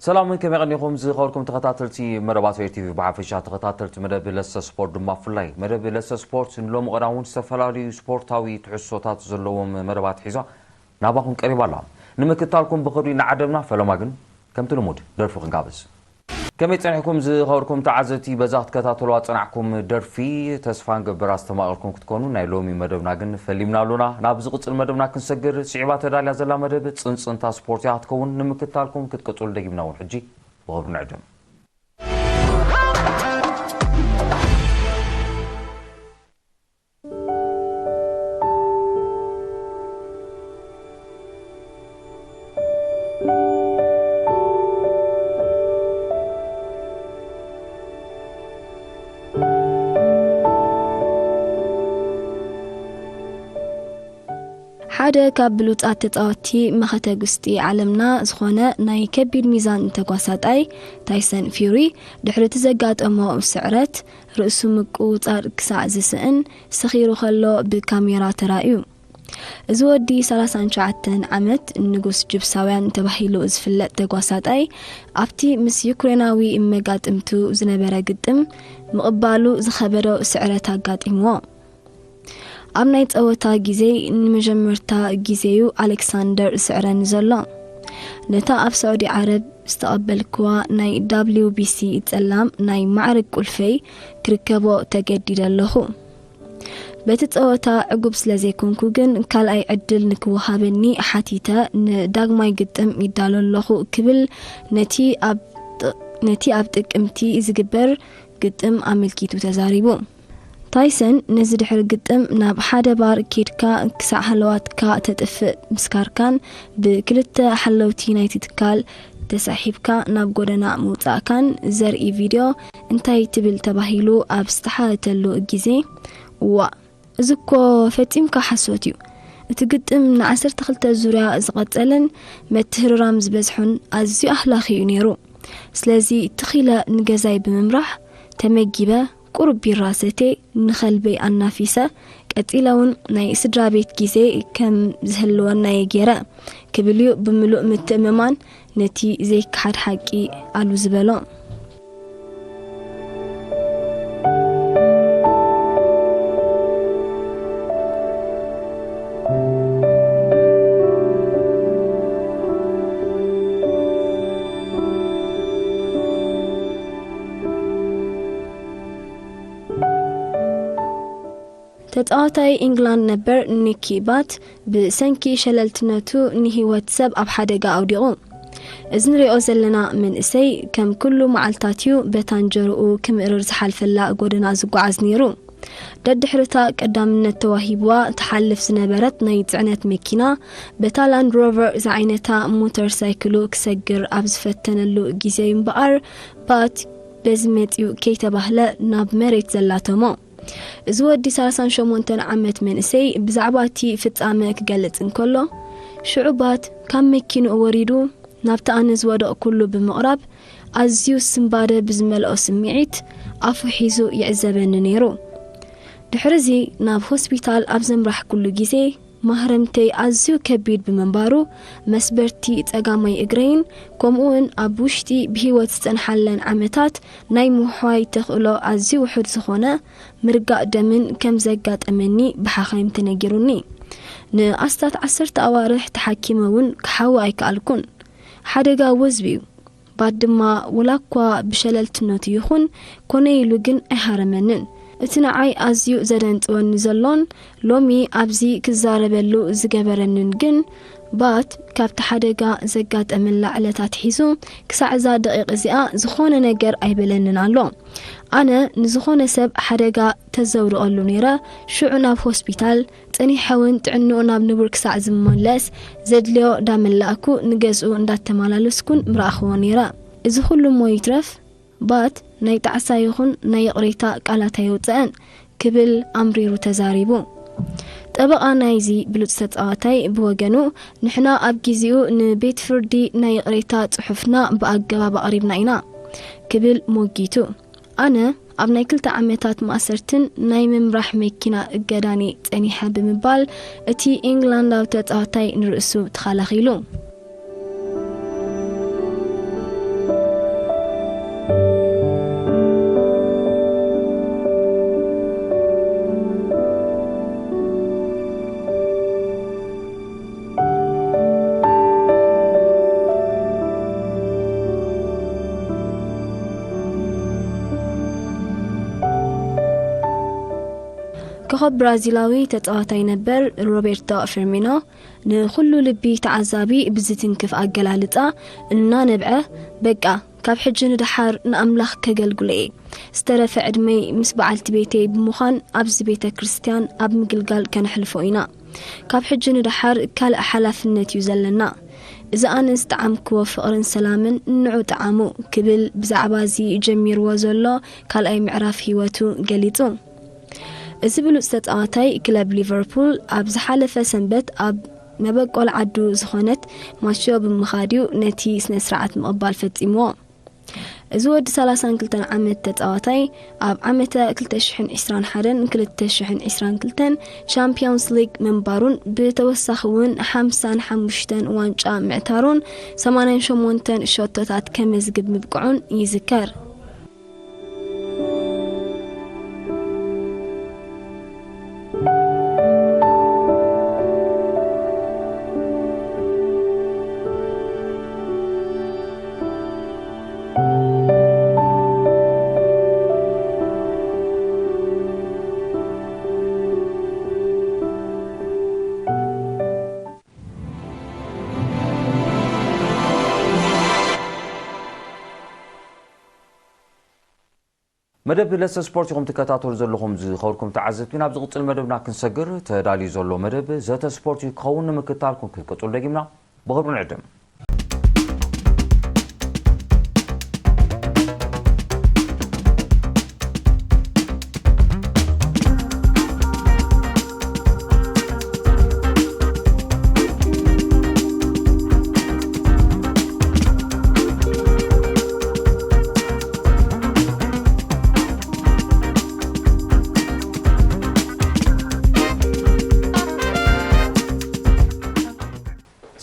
ሰላምን ከመይ ቀኒኹም ዝኸበርኩም ተኸታተልቲ መደባት ሪዮ ቲቪ ብሓፈሻ ተኸታተልቲ መደብ ለሰ ስፖርት ድማ ብፍላይ። መደብ ለሰ ስፖርት ንሎሚ ቀዳም እውን ዝተፈላለዩ ስፖርታዊ ትሕዝቶታት ዘለዎም መደባት ሒዛ ናባኹም ቀሪባ ኣላ። ንምክታልኩም ብኽብሪ ንዓደምና፣ ፈለማ ግን ከምቲ ልሙድ ደርፊ ክንጋብዝ። ከመይ ጸኒሕኩም ዝኸበርኩም ተዓዘብቲ? በዛ ክትከታተሉዋ ጸናሕኩም ደርፊ ተስፋ ንገብር ኣስተማቐርኩም ክትኮኑ። ናይ ሎሚ መደብና ግን ፈሊምና ኣሎና። ናብ ዝቕጽል መደብና ክንሰግር፣ ስዒባ ተዳልያ ዘላ መደብ ጽንጽንታ ስፖርት እያ ክትከውን። ንምክታልኩም ክትቅጽሉ ደጊምና እውን ሕጂ ብኽብሪ ንዕድም። ሓደ ካብ ብሉጻት ተጻወትቲ መኸተ ጉስጢ ዓለምና ዝኾነ ናይ ከቢድ ሚዛን ተጓሳጣይ ታይሰን ፊውሪ ድሕሪ እቲ ዘጋጠሞ ስዕረት ርእሱ ምቁጽጻር ክሳዕ ዝስእን ሰኺሩ ከሎ ብካሜራ ተራእዩ። እዚ ወዲ ሰላሳን ትሽዓተን ዓመት ንጉስ ጅብሳውያን ተባሂሉ ዝፍለጥ ተጓሳጣይ ኣብቲ ምስ ዩክሬናዊ መጋጥምቱ ዝነበረ ግጥም ምቕባሉ ዝኸበዶ ስዕረት ኣጋጢምዎ። ኣብ ናይ ጸወታ ግዜ ንመጀመርታ ግዜዩ ኣሌክሳንደር ስዕረኒ ዘሎ። ነታ ኣብ ሳዑዲ ዓረብ ዝተቐበልክዋ ናይ ዳብሊው ቢ ሲ ጸላም ናይ ማዕርግ ቁልፈይ ክርከቦ ተገዲደ ኣለኹ። በቲ ጸወታ ዕጉብ ስለ ዘይኮንኩ ግን ካልኣይ ዕድል ንክወሃበኒ ሓቲተ ንዳግማይ ግጥም ይዳሎ ኣለኹ ክብል ነቲ ኣብ ጥ- ነቲ ኣብ ጥቅምቲ ዝግበር ግጥም ኣመልኪቱ ተዛሪቡ። ታይሰን ነዚ ድሕሪ ግጥም ናብ ሓደ ባር ኬድካ ክሳዕ ሃለዋትካ ተጥፍእ ምስካርካን ብክልተ ሓለውቲ ናይቲ ትካል ተሳሒብካ ናብ ጎደና ምውጻእካን ዘርኢ ቪድዮ እንታይ ትብል ተባሂሉ ኣብ ዝተሓተተሉ ግዜ፣ እዋእ፣ እዚ እኮ ፈጺምካ ሓሶት እዩ። እቲ ግጥም ንዓሰርተ ክልተ ዙርያ ዝቐጸለን መትህርራም ዝበዝሖን ኣዝዩ ኣህላኺ እዩ ነይሩ። ስለዚ ትኺለ ንገዛይ ብምምራሕ ተመጊበ ቁሩብ ቢራ ሰትየ ንኸልበይ ኣናፊሰ ቀጺለ እውን ናይ ስድራ ቤት ግዜ ከም ዝህልወና እየ ገይረ ክብል እዩ ብምሉእ ምትእምማን ነቲ ዘይከሓድ ሓቂ ኣሉ ዝበሎ። ተጻዋታይ ኢንግላንድ ነበር ኒኪ ባት ብሰንኪ ሸለልትነቱ ንህይወት ሰብ ኣብ ሓደጋ ኣውዲቑ። እዚ ንሪኦ ዘለና መንእሰይ ከም ኩሉ መዓልታት እዩ በታንጀርኡ ክምእርር ዝሓልፈላ ጎደና ዝጓዓዝ ነይሩ። ደድሕርታ ቀዳምነት ተዋሂብዋ ትሓልፍ ዝነበረት ናይ ጽዕነት መኪና በታ ላንድ ሮቨር ዝዓይነታ ሞተር ሳይክሉ ክሰግር ኣብ ዝፈተነሉ ግዜ እምበኣር ባት በዚ መጺኡ ከይተባህለ ናብ መሬት ዘላተሞ። እዚ ወዲ ሰላሳን ሸሞንተን ዓመት መንእሰይ ብዛዕባ እቲ ፍጻመ ክገልጽ እንከሎ፣ ሽዑ ባት ካብ መኪንኡ ወሪዱ ናብቲ ኣነ ዝወደቕኩሉ ብምቕራብ ኣዝዩ ስንባደ ብዝመልኦ ስምዒት ኣፉ ሒዙ ይዕዘበኒ ነይሩ። ድሕርዚ ናብ ሆስፒታል ኣብ ዘምራሕኩሉ ግዜ ማህረምተይ ኣዝዩ ከቢድ ብምንባሩ መስበርቲ ጸጋማይ እግረይን ከምኡውን ኣብ ውሽጢ ብህይወት ዝጸንሓለን ዓመታት ናይ ምውሕዋይ ተኽእሎ ኣዝዩ ውሑድ ዝኾነ ምርጋእ ደምን ከም ዘጋጠመኒ ብሓኻይም ተነጊሩኒ። ንኣስታት ዓሰርተ ኣዋርሕ ተሓኪመ እውን ክሓዊ ኣይከኣልኩን። ሓደጋ ወዝቢ እዩ። ባት ድማ ወላ እኳ ብሸለልትነቱ ይኹን ኮነ ኢሉ ግን ኣይሃረመንን። እቲ ንዓይ ኣዝዩ ዘደንጽወኒ ዘሎን ሎሚ ኣብዚ ክዛረበሉ ዝገበረንን ግን ባት ካብቲ ሓደጋ ዘጋጠመላ ዕለት ኣትሒዙ ክሳዕ እዛ ደቂቕ እዚኣ ዝኾነ ነገር ኣይበለንን ኣሎ። ኣነ ንዝኾነ ሰብ ሓደጋ ተዘውድቐሉ ነይረ፣ ሽዑ ናብ ሆስፒታል ጸኒሐ እውን ጥዕንኡ ናብ ንቡር ክሳዕ ዝመለስ ዘድልዮ እንዳመላእኩ ንገዝኡ እንዳተመላለስኩን ምረኣኽዎ ነይረ። እዚ ኩሉ እሞ ይትረፍ ባት ናይ ጣዕሳ ይኹን ናይ ይቕሬታ ቃላት ኣየውጸአን ክብል ኣምሪሩ ተዛሪቡ። ጠበቓ ናይዚ ብሉጽ ተጻዋታይ ብወገኑ ንሕና ኣብ ግዜኡ ንቤት ፍርዲ ናይ ይቕሬታ ጽሑፍና ብኣገባብ ኣቕሪብና ኢና ክብል ሞጊቱ። ኣነ ኣብ ናይ ክልተ ዓመታት ማእሰርትን ናይ ምምራሕ መኪና እገዳን እየ ጸኒሐ ብምባል እቲ ኢንግላንዳዊ ተጻዋታይ ንርእሱ ተኸላኺሉ። ኮኸብ ብራዚላዊ ተጻዋታይ ነበር ሮቤርቶ ፊርሚኖ ንኹሉ ልቢ ተዓዛቢ ብዝትንክፍ ኣገላልጻ እናነብዐ፣ በቃ፣ ካብ ሕጂ ንደሓር ንኣምላኽ ከገልግሎ እየ። ዝተረፈ ዕድመይ ምስ በዓልቲ ቤተይ ብምዃን ኣብዚ ቤተ ክርስቲያን ኣብ ምግልጋል ከነሕልፎ ኢና። ካብ ሕጂ ንደሓር ካልእ ሓላፍነት እዩ ዘለና። እዚ ኣነ ዝጠዓምክዎ ፍቕርን ሰላምን ንዑ ጠዓሙ ክብል ብዛዕባ እዚ ጀሚርዎ ዘሎ ካልኣይ ምዕራፍ ህይወቱ ገሊጹ። እዚ ብሉጽ ተጻዋታይ ክለብ ሊቨርፑል ኣብ ዝሓለፈ ሰንበት ኣብ መበቆል ዓዱ ዝኾነት ማችዮ ብምኻድ እዩ ነቲ ስነ ስርዓት ምቕባል ፈጺምዎ። እዚ ወዲ ሰላሳን ክልተን ዓመት ተጻዋታይ ኣብ ዓመተ ክልተ ሽሕን ዕስራን ሓደን ክልተ ሽሕን ዕስራን ክልተን ሻምፒዮንስ ሊግ ምንባሩን ብተወሳኺ እውን ሓምሳን ሓሙሽተን ዋንጫ ምዕታሩን ሰማንያን ሸሞንተን ሸቶታት ከመዝግብ ምብቅዑን ይዝከር። መደብ ለሰ ስፖርት ኢኹም ትከታተሉ ዘለኹም ዝኸበርኩም ተዓዘብቲ። ናብ ዝቕጽል መደብና ክንሰግር ተዳልዩ ዘሎ መደብ ዘተ ስፖርት እዩ ክኸውን። ንምክትታልኩም ክንቅጽሉ ደጊምና ብኽብሪ ንዕድም።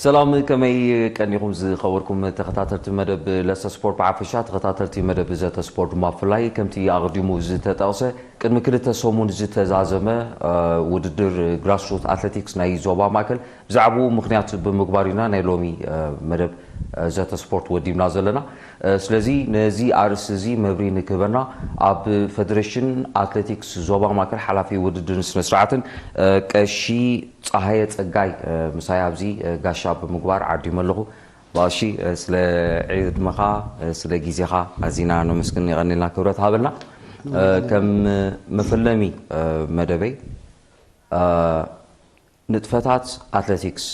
ሰላም፣ ከመይ ቀኒኹም ዝኸበርኩም ተኸታተልቲ መደብ ለሰ ስፖርት? ብሓፈሻ ተኸታተልቲ መደብ ዘተ ስፖርት ድማ ብፍላይ ከምቲ ኣቐዲሙ ዝተጠቕሰ ቅድሚ ክልተ ሰሙን ዝተዛዘመ፣ እ፣ ውድድር ግራስሩት ኣትሌቲክስ ናይ ዞባ ማእከል ብዛዕባኡ ምኽንያት ብምግባር ኢና ናይ ሎሚ፣ እ፣ መደብ፣ እ፣ ዘተ ስፖርት ወዲብና ዘለና። እ፣ ስለዚ ነዚ ኣርእስቲ እዚ መብርሂ ንክህበና ኣብ ፌደሬሽን ኣትሌቲክስ ዞባ ማእከል ሓላፊ ውድድርን ስነ ስርዓትን፣ እ፣ ቀሺ ጸሃየ ጸጋይ፣ እ፣ ምሳይ ኣብዚ፣ እ፣ ጋሻ ብምግባር ዓዲመ ኣለኹ። ባሺ፣ እ፣ ስለ ዕድመኻ፣ እ፣ ስለ ግዜኻ ኣዚና ነመስግን፣ የቐንየልና፣ ክብረት ሃበልና። እ፣ ከም መፈለሚ፣ እ፣ መደበይ፣ እ፣ ንጥፈታት ኣትሌቲክስ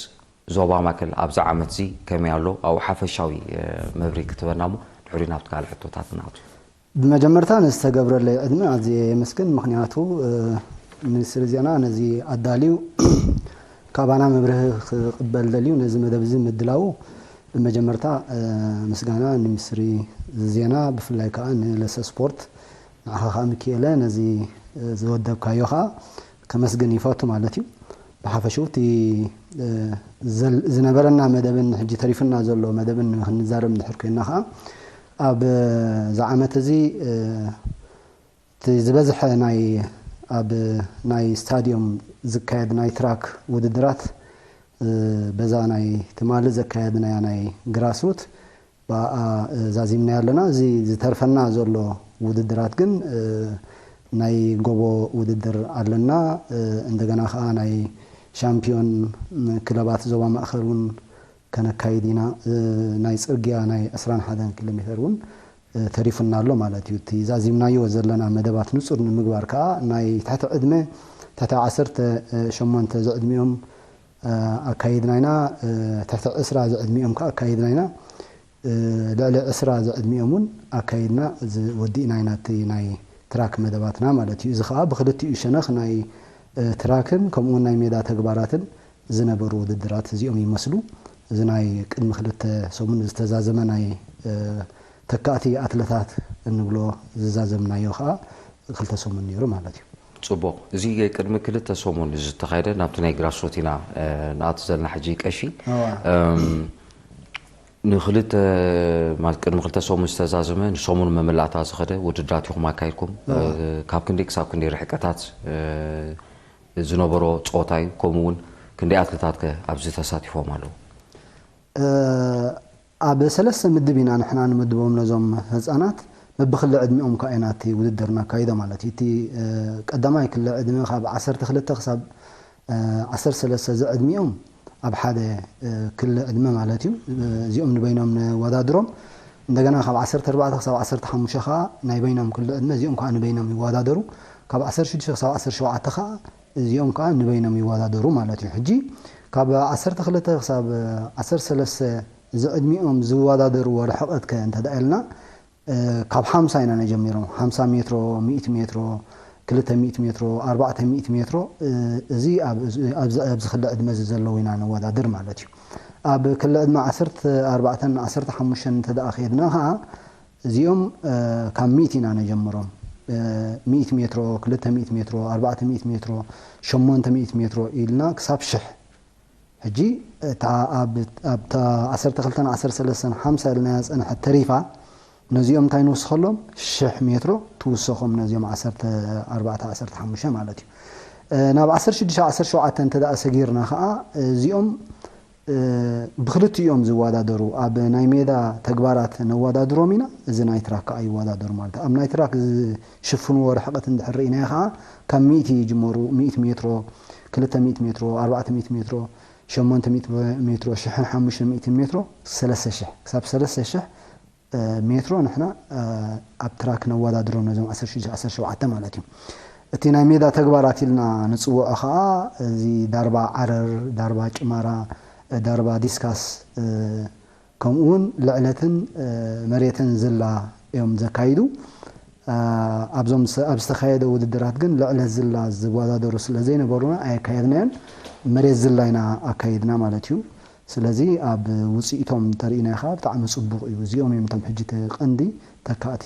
ዞባ ማእከል ኣብዚ ዓመት እዚ ከመይ ኣሎ? ኣብኡ ሓፈሻዊ፣ እ፣ መብርሂ ክትበና እሞ ድሕሪኡ ናብቲ ካልእ ሕቶታት ንኣቱ። ብመጀመርታ ንዝተገብረለይ ዕድመ ኣዝየ የመስግን። ምኽንያቱ፣ እ፣ ሚኒስትሪ ዜና ነዚ ኣዳልዩ ካባና መብርሂ ክቕበል ደልዩ ነዚ መደብ እዚ ምድላዉ ብመጀመርታ፣ እ፣ ምስጋና ንሚኒስትሪ ዜና፣ ብፍላይ ከኣ ንለሰ ስፖርት፣ ንዓኻ ከኣ ሚኪኤለ ነዚ፣ እ፣ ዝወደብካዮ ከኣ ከመስግን ይፈቱ ማለት እዩ። ብሓፈሽኡ እቲ፣ እ፣ ዘል-፣ ዝነበረና መደብን ሕጂ ተሪፍና ዘሎ መደብን ክንዛረብ እንድሕር ኮይንና ከኣ፣ ኣብ፣ እ፣ እዚ ዓመት እዚ፣ እ፣ እቲ ዝበዝሐ ናይ፣ ኣብ ናይ ስታድዮም ዝካየድ ናይ ትራክ ውድድራት፣ እ፣ በዛ ናይ ትማሊ ዘካየድናያ ናይ ግራስሩት ብኣኣ፣ እ፣ ዛዚምናዮ ኣለና። እዚ ዝተርፈና ዘሎ ውድድራት ግን፣ እ፣ ናይ ጎቦ ውድድር ኣለና። እ፣ እንደገና ከኣ ናይ ሻምፒዮን ክለባት ዞባ ማእከል እውን ከነካይድ ኢና። እ፣ ናይ ጽርግያ ናይ ዕስራን ሓደን ኪሎ ሜተር እውን፣ እ፣ ተሪፉና ኣሎ ማለት እዩ። እቲ ዛዚምናዮ ዘለና መደባት ንጹር ንምግባር ከኣ ናይ ትሕቲ ዕድመ፣ ትሕቲ ዓሰርተ ሸሞንተ ዝዕድሚኦም፣ እ፣ ኣካይድና ኢና። እ፣ ትሕቲ ዕስራ ዝዕድሚኦም ከኣ ኣካይድና ኢና። እ፣ ልዕሊ ዕስራ ዝዕድሚኦም እውን ኣካይድና እዚ ወዲእና ኢና እቲ ናይ ትራክ መደባትና ማለት እዩ። እዚ ከኣ ብክልቲኡ ሸነኽ ናይ፣ እ፣ ትራክን ከምኡ እውን ናይ ሜዳ ተግባራትን ዝነበሩ ውድድራት እዚኦም ይመስሉ። እዚ ናይ ቅድሚ ክልተ ሰሙን ዝተዛዘመ ናይ፣ እ፣ ተካእቲ ኣትለታት እንብሎ ዝዛዘምናዮ ከኣ ክልተ ሰሙን ነይሩ ማለት እዩ። ጽቡቕ። እዚ ቅድሚ ክልተ ሰሙን ዝተኻየደ ናብቲ ናይ ግራስሩት ኢና፣ እ፣ ንኣቱ ዘለና ሕጂ ቀሺ። እዋ። እም፣ ንክልተ፣ ማለት ቅድሚ ክልተ ሰሙን ዝተዛዘመ ንሰሙን መመላእታ ዝኸደ ውድድራት ኢኹም ኣካይድኩም። እዋ። እ፣ ካብ ክንደይ ክሳብ ክንደይ ርሕቀታት፣ እ፣ ዝነበሮ ጸወታ እዩ? ከምኡ እውን ክንደይ ኣትሌታት ከ ኣብዚ ተሳቲፎም ኣለዉ? እ፣ ኣብ ሰለስተ ምድብ ኢና ንሕና ንምድቦም ነዞም ህጻናት። በብክሊ ዕድሚኦም ከኣ ኢና እቲ ውድድር ነካይዶ ማለት እዩ። እቲ ቀዳማይ ክሊ ዕድመ ካብ ዓሰርተ ክልተ ክሳብ ዓሰርተ ሰለስተ ዝዕድሚኦም ኣብ ሓደ ክሊ ዕድመ ማለት እዩ። እዚኦም ንበይኖም ንወዳድሮም። እንደገና ካብ ዓሰርተ ኣርባዕተ ክሳብ ዓሰርተ ሓሙሽተ ከዓ ናይ በይኖም ክሊ ዕድመ፣ እዚኦም ከዓ ንበይኖም ይወዳደሩ። ካብ ዓሰርተ ሽዱሽተ ክሳብ ዓሰርተ ሸውዓተ ከዓ እዚኦም ከዓ ንበይኖም ይወዳደሩ ማለት እዩ። ሕጂ ካብ ዓሰርተ ክልተ ክሳብ ዓሰርተ ሰለስተ ዝዕድሚኦም ዝወዳደርዎ ርሕቐት ከ እንተ ደኣ ኢልና፣ ካብ ሓምሳ ኢና ነጀሚሮም። ሓምሳ ሜትሮ፣ ሚእቲ ሜትሮ፣ ክልተ ሚእቲ ሜትሮ፣ ኣርባዕተ ሚእቲ ሜትሮ፣ እዚ ኣብዚ ክሊ ዕድመ እዚ ዘለዉ ኢና ነወዳድር ማለት እዩ። ኣብ ክሊ ዕድመ ዓሰርተ ኣርባዕተን ዓሰርተ ሓሙሽተን እንተ ደኣ ከድና ኸዓ፣ እዚኦም ካብ ሚእቲ ኢና ነጀምሮም። ሚእቲ ሜትሮ፣ ክልተ ሚእቲ ሜትሮ፣ ኣርባዕተ ሚእቲ ሜትሮ፣ ሸሞንተ ሚእቲ ሜትሮ ኢልና ክሳብ ሽሕ። ሕጂ እታ ኣብታ ዓሰርተ ክልተን ዓሰርተ ሰለስተን ሓምሳ ኢልናያ ዝጸንሐት ተሪፋ፣ ነዚኦም እንታይ ንውስኸሎም? ሽሕ ሜትሮ ትውሰኾም ነዚኦም ዓሰርተ ኣርባዕተ ዓሰርተ ሓሙሽተ ማለት እዩ። ናብ ዓሰርተ ሽዱሽተ ዓሰርተ ሸውዓተ እንተ ደኣ ሰጊርና ኸዓ፣ እዚኦም ብክልቲኦም ዝወዳደሩ፣ ኣብ ናይ ሜዳ ተግባራት ነወዳድሮም ኢና። እዚ ናይ ትራክ ከኣ ይወዳደሩ ማለት እዩ። ኣብ ናይ ትራክ ዝሽፍንዎ ርሕቐት እንድሕር ርኢናዮ ኸዓ፣ ካብ ሚእቲ ይጅመሩ። ሚእቲ ሜትሮ፣ ክልተ ሚእቲ ሜትሮ፣ ኣርባዕተ ሚእቲ ሜትሮ፣ ሸሞንተ ሚእቲ ሜትሮ፣ ሽሕን ሓሙሽተ ሚእትን ሜትሮ፣ ሰለስተ ሽሕ፣ ክሳብ ሰለስተ ሽሕ ሜትሮ ንሕና ኣብ ትራክ ነወዳድሮም ነዞም ዓሰርተ ሽዱሽተ ዓሰርተ ሸውዓተ ማለት እዩ። እቲ ናይ ሜዳ ተግባራት ኢልና ንጽውዖ ኸኣ፣ እዚ ዳርባ ዓረር፣ ዳርባ ጭማራ፣ ዳርባ ዲስካስ፣ ከምኡ እውን ልዕለትን መሬትን ዝላ እዮም ዘካይዱ። ኣብዞም ኣብ ዝተኻየደ ውድድራት ግን ልዕለት ዝላ ዝወዳደሩ ስለ ዘይነበሩና ኣየካየድናዮን። መሬት ዝላ ኢና ኣካይድና ማለት እዩ። ስለዚ ኣብ ውጽኢቶም እንተርኢናዮ ኸኣ ብጣዕሚ ጽቡቕ እዩ። እዚኦም እዮም እቶም ሕጂ እቲ ቀንዲ ተካእቲ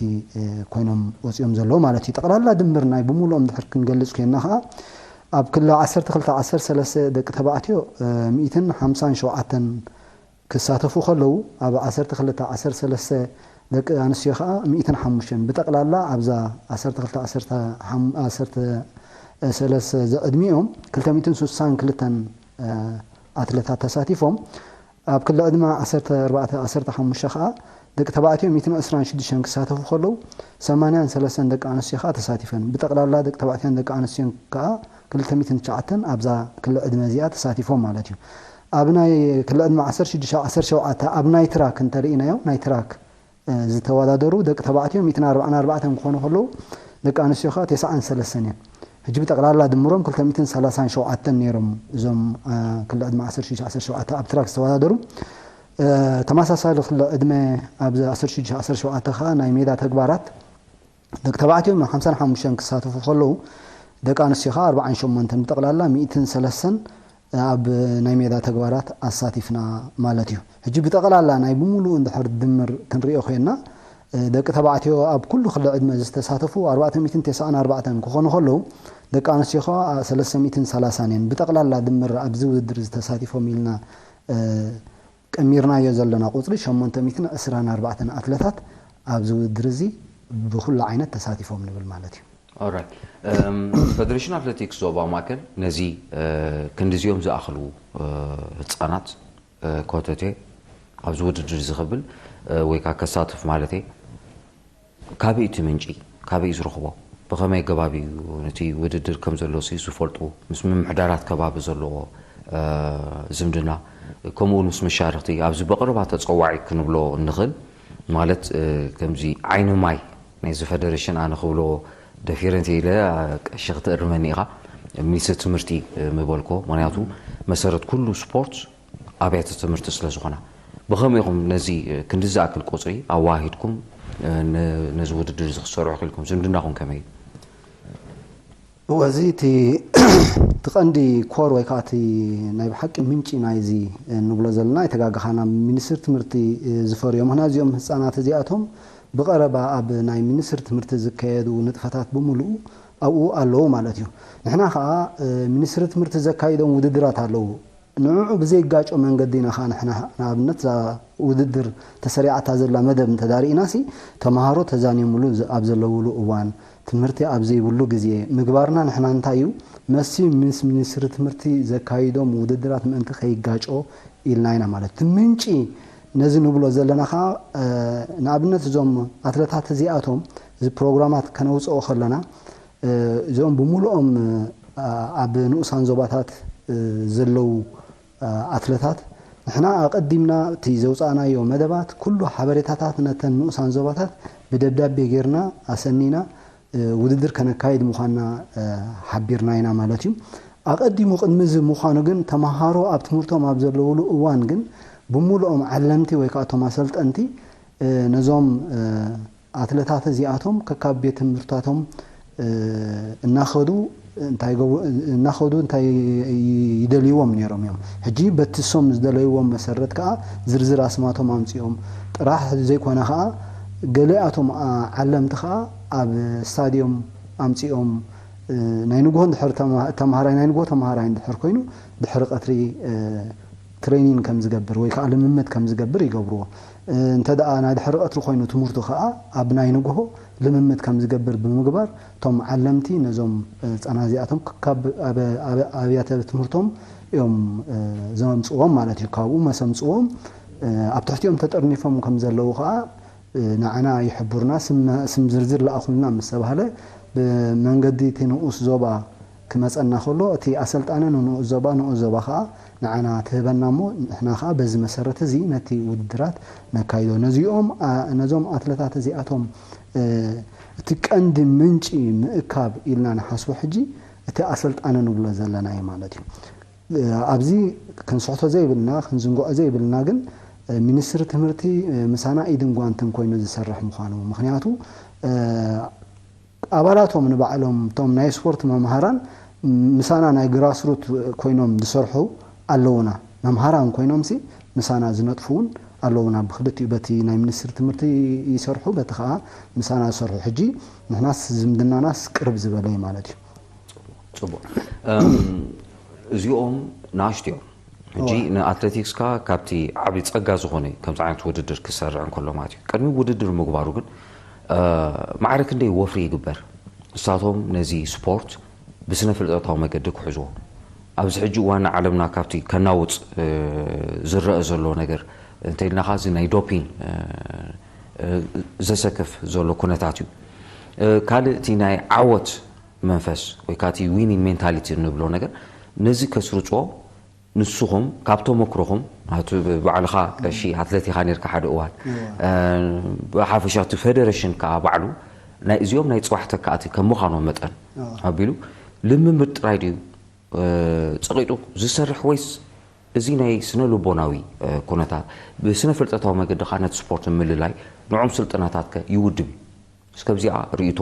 ኮይኖም ወጺኦም ዘለዉ ማለት እዩ። ጠቕላላ ድምር ናይ ብምሉኦም ድሕር ክንገልጽ ኮይንና ኸኣ፣ ኣብ ክሊ ዓሰርተ ክልተ ዓሰርተ ሰለስተ ደቂ ተባዕትዮ ሚእትን ሓምሳን ሸውዓተን ክሳተፉ ከለዉ፣ ኣብ ዓሰርተ ክልተ ዓሰርተ ሰለስተ ደቂ ኣንስትዮ ኸኣ ሚእትን ሓሙሽተን። ብጠቕላላ ኣብዛ ዓሰርተ ክልተ ዓሰርተ ሓም-፣ ዓሰርተ ሰለስተ ዝዕድሚኦም ክልተ ሚእትን ስሳን ክልተን ኣትለታት ተሳቲፎም። ኣብ ክሊ ዕድመ ዓሰርተ ኣርባዕተ ዓሰርተ ሓሙሽተ ኸኣ ደቂ ተባዕትዮ ሚእትን ዕስራን ሽዱሽተን ክሳተፉ ከለዉ፣ ሰማንያን ሰለስተን ደቂ ኣንስትዮ ኸኣ ተሳቲፈን። ብጠቕላላ ደቂ ተባዕትዮን ደቂ ኣንስትዮን ከኣ ክልተ ሚእትን ትሽዓተን ኣብዛ ክሊ ዕድመ እዚኣ ተሳቲፎም ማለት እዩ። ኣብ ናይ ክሊ ዕድመ ዓሰርተ ሽዱሽተ ዓሰርተ ሸውዓተ ኣብ ናይ ትራክ እንተርኢናዮ፣ ናይ ትራክ ዝተወዳደሩ ደቂ ተባዕትዮ ሚእትን ኣርባዓን ኣርባዕተን ክኾኑ ከለዉ፣ ደቂ ኣንስትዮ ኸኣ ተስዓን ሰለስተን እየን። ሕጂ ብጠቕላላ ድምሮም ክልተ ሚእትን ሰላሳን ሸውዓተን ነይሮም፣ እዞም ክሊ ዕድመ ዓሰርተ ሽዱሽተ ዓሰርተ ሸውዓተ ኣብ ትራክ ዝተወዳደሩ። ተመሳሳሊ ክሊ ዕድመ ኣብዚ ዓሰርተ ሽዱሽተ ዓሰርተ ሸውዓተ ኸኣ ናይ ሜዳ ተግባራት ደቂ ተባዕትዮ ሓምሳን ሓሙሽተን ክሳተፉ ከለዉ፣ ደቂ ኣንስትዮ ኸኣ ኣርባዓን ሸሞንተን፣ ብጠቕላላ ሚእትን ሰለስተን ኣብ ናይ ሜዳ ተግባራት ኣሳቲፍና ማለት እዩ። ሕጂ ብጠቕላላ ናይ ብምሉኡ እንድሕር ድምር ክንሪኦ ኮይንና፣ ደቂ ተባዕትዮ ኣብ ኩሉ ክሊ ዕድመ ዝተሳተፉ ኣርባዕተ ሚእትን ተስዓን ኣርባዕተን ክኾኑ ከለዉ፣ ደቂ ኣንስትዮ ኸኣ ሰለስተ ሚእትን ሰላሳን እየን። ብጠቕላላ ድምር ኣብዚ ውድድር እዚ ተሳቲፎም ኢልና ቀሚርናዮ ዘለና ቁጽሪ ሸሞንተ ሚእትን ዕስራን ኣርባዕተን ኣትለታት ኣብዚ ውድድር እዚ ብኹሉ ዓይነት ተሳቲፎም ንብል ማለት እዩ። ኦራይት። እም፣ ፈደሬሽን ኣትሌቲክስ ዞባ ማእከል ነዚ፣ እ፣ ክንዲዚኦም ዝኣኽሉ፣ እ፣ ህጻናት፣ እ፣ ኮተቴ ኣብዚ ውድድር እዚ ክብል፣ እ፣ ወይ ከኣ ከሳትፍ ማለተይ፣ ካበይ እቲ ምንጪ? ካበይ እዩ ዝረኽቦ? ብኸመይ ኣገባብ እዩ ነቲ ውድድር ከም ዘሎ ሲ ዝፈልጡ? ምስ ምምሕዳራት ከባቢ ዘለዎ፣ እ፣ ዝምድና፣ ከምኡ እውን ምስ መሻርኽቲ፣ ኣብዚ ብቐረባ ተጸዋዒ ክንብሎ እንኽእል፣ ማለት፣ እ፣ ከምዚ ዓይኒ ማይ ናይዚ ፈደሬሽን ኣነ ክብሎ ደፊረ እንተ ኢለ፣ እ፣ ቀሺ ክትእርመኒ ኢኻ፣ ሚኒስትሪ ትምህርቲ፣ እ፣ ምበልኮ። ምኽንያቱ መሰረት ኩሉ ስፖርት ኣብያተ ትምህርቲ ስለ ዝኾና። ብኸመይ ኢኹም ነዚ፣ እ፣ ክንዲ ዝኣክል ቁጽሪ ኣዋሂድኩም፣ እ፣ ን-፣ ነዚ ውድድር እዚ ክትሰርሑ ክኢልኩም? ዝምድናኹም ከመይ እዩ? እወ፣ እዚ እቲ፣ እቲ ቀንዲ ኮር ወይ ከዓ እቲ ናይ ብሓቂ ምንጪ ናይዚ እንብሎ ዘለና፣ ኣይተጋገኻና፣ ሚኒስትሪ ትምህርቲ ዝፈርዮ። ምኽንያቱ እዚኦም ህፃናት እዚኣቶም ብቐረባ ኣብ ናይ ሚኒስትሪ ትምህርቲ ዝካየዱ ንጥፈታት ብምሉኡ ኣብኡ ኣለዉ ማለት እዩ። ንሕና ከዓ፣ እ፣ ሚኒስትሪ ትምህርቲ ዘካይዶም ውድድራት ኣለዉ። ንዕኡ ብዘይጋጮ መንገዲ ኢና ኸዓ ንሕና፣ ንኣብነት፣ እዛ ውድድር ተሰሪዓታ ዘላ መደብ እንተዳርኢናሲ፣ ተምሃሮ ተዛኒሙሉ ዝ-፣ ኣብ ዘለውሉ እዋን፣ ትምህርቲ ኣብ ዘይብሉ ግዜ ምግባርና ንሕና እንታይ እዩ? መሲ ምስ ሚኒስትሪ ትምህርቲ ዘካይዶም ውድድራት ምእንቲ ከይጋጮ ኢልና ኢና ማለት። እቲ ምንጪ ነዚ ንብሎ ዘለና ኸዓ ንኣብነት እዞም ኣትለታት እዚኣቶም እዚ ፕሮግራማት ከነውፅኦ ከለና እዚኦም ብምሉኦም ኣብ ንኡሳን ዞባታት ዘለዉ ኣትለታት ንሕና ኣቐዲምና እቲ ዘውፃእናዮ መደባት ኩሉ ሓበሬታታት ነተን ንኡሳን ዞባታት ብደብዳቤ ጌርና ኣሰኒና ውድድር ከነካይድ ምዃንና ሓቢርና ኢና ማለት እዩ። ኣቐዲሙ ቅድሚ እዚ ምዃኑ ግን ተምሃሮ ኣብ ትምህርቶም ኣብ ዘለውሉ እዋን ግን ብምሉኦም ዓለምቲ ወይ ከዓ እቶም ኣሰልጠንቲ ነዞም ኣትለታት እዚኣቶም ከካብ ቤት ትምህርታቶም እናኸዱ እንታይ እናኸዱ እንታይ ይደልይዎም ነይሮም እዮም። ሕጂ በቲ ሶም ዝደለይዎም መሰረት ከዓ ዝርዝር ኣስማቶም ኣምፅኦም ጥራሕ ዘይኮነ ከዓ ገሊኣቶም ዓለምቲ ከዓ ኣብ ስታድዮም ኣምፂኦም ናይ ንግሆ እንድሕር ተምሃራይ ናይ ንግሆ ተምሃራይ እንድሕር ኮይኑ ድሕሪ ቀትሪ ትሬኒን ከም ዝገብር ወይ ከዓ ልምምድ ከም ዝገብር ይገብርዎ። እንተ ደኣ ናይ ድሕሪ ቀትሪ ኮይኑ ትምህርቱ ከዓ ኣብ ናይ ንግሆ ልምምድ ከም ዝገብር ብምግባር እቶም ዓለምቲ ነዞም ህፃናት እዚኣቶም ካብ ኣብያተ ትምህርቶም እዮም ዘምፅዎም ማለት እዩ። ካብኡ መሰምፅዎም ኣብ ትሕቲኦም ተጠርኒፎም ከም ዘለዉ ከዓ ንዓና ይሕብሩና። ስም ዝርዝር ለኣኹልና ምስ ተባህለ ብመንገዲ እቲ ንኡስ ዞባ ክመፀና ከሎ እቲ ኣሰልጣኒ ንንኡስ ዞባ ንኡስ ዞባ ከዓ ንዓና ትህበና እሞ ንሕና ከዓ በዚ መሰረት እዚ ነቲ ውድድራት ነካይዶ። ነዚኦም ነዞም ኣትለታት እዚኣቶም እቲ ቀንዲ ምንጪ ምእካብ ኢልና ንሓስቦ ሕጂ እቲ ኣሰልጣኒ ንብሎ ዘለና እዩ ማለት እዩ። ኣብዚ ክንስሕቶ ዘይብልና ክንዝንግዖ ዘይብልና ግን ሚኒስትሪ ትምህርቲ ምሳና ኢድን ጓንትን ኮይኑ ዝሰርሕ ምዃኑ ምክንያቱ ኣባላቶም ንባዕሎም እቶም ናይ ስፖርት መምሃራን ምሳና ናይ ግራስሩት ኮይኖም ዝሰርሑ ኣለውና። መምሃራን ኮይኖምሲ ምሳና ዝነጥፉ እውን ኣለውና። ብክልቲኡ በቲ ናይ ሚኒስትሪ ትምህርቲ ይሰርሑ በቲ ከዓ ምሳና ዝሰርሑ ሕጂ ንሕናስ ዝምድናናስ ቅርብ ዝበለ እዩ ማለት እዩ። ፅቡቅ እዚኦም ንኣሽቱ እዮም። ሕጂ ንኣትሌቲክስካ ካብቲ ዓብዪ ፀጋ ዝኾነ ከምዚ ዓይነት ውድድር ክሰርዕ እንከሎ ማለት እዩ። ቅድሚ ውድድር ምግባሩ ግን ማዕረ ክንደይ ወፍሪ ይግበር ንሳቶም ነዚ ስፖርት ብስነ ፍልጠታዊ መገዲ ክሕዝዎ። ኣብዚ ሕጂ እዋን ዓለምና ካብቲ ከናውፅ ዝረአ ዘሎ ነገር እንተኢልናኻ እዚ ናይ ዶፒን ዘሰክፍ ዘሎ ኩነታት እዩ። ካልእ እቲ ናይ ዓወት መንፈስ ወይ ከዓ እቲ ዊኒንግ ሜንታሊቲ እንብሎ ነገር ነዚ ከስርፆ ንስኹም ካብ ተመክሮኹም ባዕልኻ ቀሺ ኣትለት ኢኻ ነርካ ሓደ እዋን ብሓፈሻ እቲ ፌደሬሽን ከዓ ባዕሉ ናይ እዚኦም ናይ ፅባሕ ተካእቲ ከም ምዃኖም መጠን ኣቢሉ ልምምድ ጥራይ ድዩ ፀቂጡ ዝሰርሕ ወይስ እዚ ናይ ስነ ልቦናዊ ኩነታት ብስነ ፍልጠታዊ መገዲ ከዓ ነቲ ስፖርት ምልላይ ንዖም ስልጠናታት ከ ይውድብ እዩ? እስከ ኣብዚኣ ርእይቶ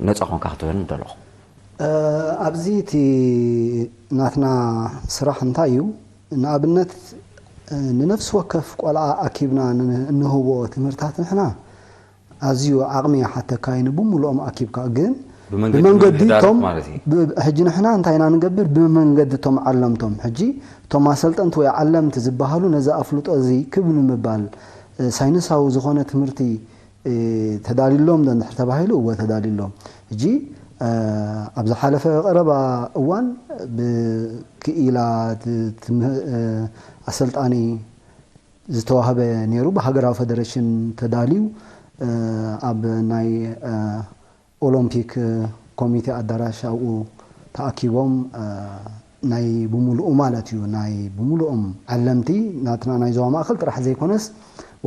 ነፃ ኮንካ ክትበኒ ምደለኹ። ኣብዚ እቲ ናትና ስራሕ እንታይ እዩ? ንኣብነት ንነፍሲ ወከፍ ቆልዓ ኣኪብና እንህቦ ትምህርታት ንሕና ኣዝዩ ዓቕሚ ይሓተካ እዩ ንብምሉኦም ኣኪብካ ግን ብመንገዲ ቶም ሕጂ ንሕና እንታይ ኢና ንገብር ብመንገዲ ቶም ዓለምቶም ሕጂ እቶም ኣሰልጠንቲ ወይ ዓለምቲ ዝበሃሉ ነዚ ኣፍልጦ እዚ ክብ ንምባል ሳይንሳዊ ዝኾነ ትምህርቲ ተዳልዩሎም ዶ እንድሕር ተባሂሉ እወ ተዳልዩሎም። ሕጂ ኣብ ዝሓለፈ ቀረባ እዋን ብክኢላ ኣሰልጣኒ ዝተዋህበ ነይሩ ብሃገራዊ ፈደረሽን ተዳልዩ ኣብ ናይ ኦሎምፒክ ኮሚቴ ኣዳራሽ ኣብኡ ተኣኪቦም ናይ ብምሉኡ ማለት እዩ ናይ ብምሉኦም ዓለምቲ ናትና ናይ ዞባ ማእኸል ጥራሕ ዘይኮነስ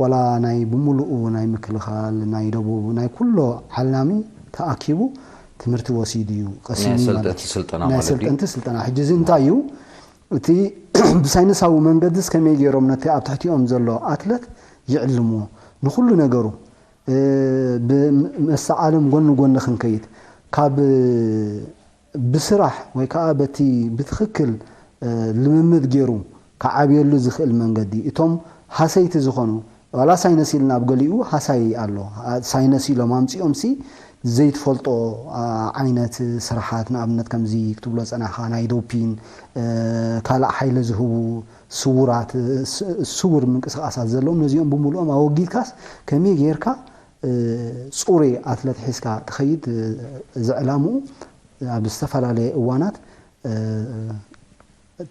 ዋላ ናይ ብምሉኡ ናይ ምክልኻል ናይ ደቡብ ናይ ኩሎ ዓላሚ ተኣኪቡ ትምህርቲ ወሲዱ እዩ ቀሲሙ ናይ ማለት ኣሰልጠንቲ እዩ። ስልጠና ናይ ማለት ድዩ? ኣሰልጠንቲ ስልጠና ሕጂ እዚ እንታይ እዩ እቲ ብሳይንሳዊ መንገድስ ከመይ ገይሮም ነቲ ኣብ ትሕቲኦም ዘሎ ኣትለት ይዕልምዎ ንኩሉ ነገሩ ብመሰዓለም ጎኒ ጎኒ ክንከይድ ካብ ብስራሕ ወይ ከዓ በቲ ብትኽክል ልምምድ ገይሩ ክዓብየሉ ዝኽእል መንገዲ እቶም ሃሰይቲ ዝኾኑ ዋላ ሳይነስ ኢልና ኣብ ገሊኡ ሃሳይ ኣሎ ሳይነስ ኢሎም ኣምፂኦም ሲ ዘይትፈልጦ ዓይነት ስራሓት ንኣብነት ከምዚ ክትብሎ ፀናሕካ ናይ ዶፒን ካልእ ሓይሊ ዝህቡ ስውራት ስውር ምንቅስቃሳት ዘለዎም ነዚኦም ብምልኦም ኣወጊድካስ ከመይ ጌርካ ፅሩይ ኣትለት ሒዝካ ትኸይድ እዚ ዕላምኡ ኣብ ዝተፈላለየ እዋናት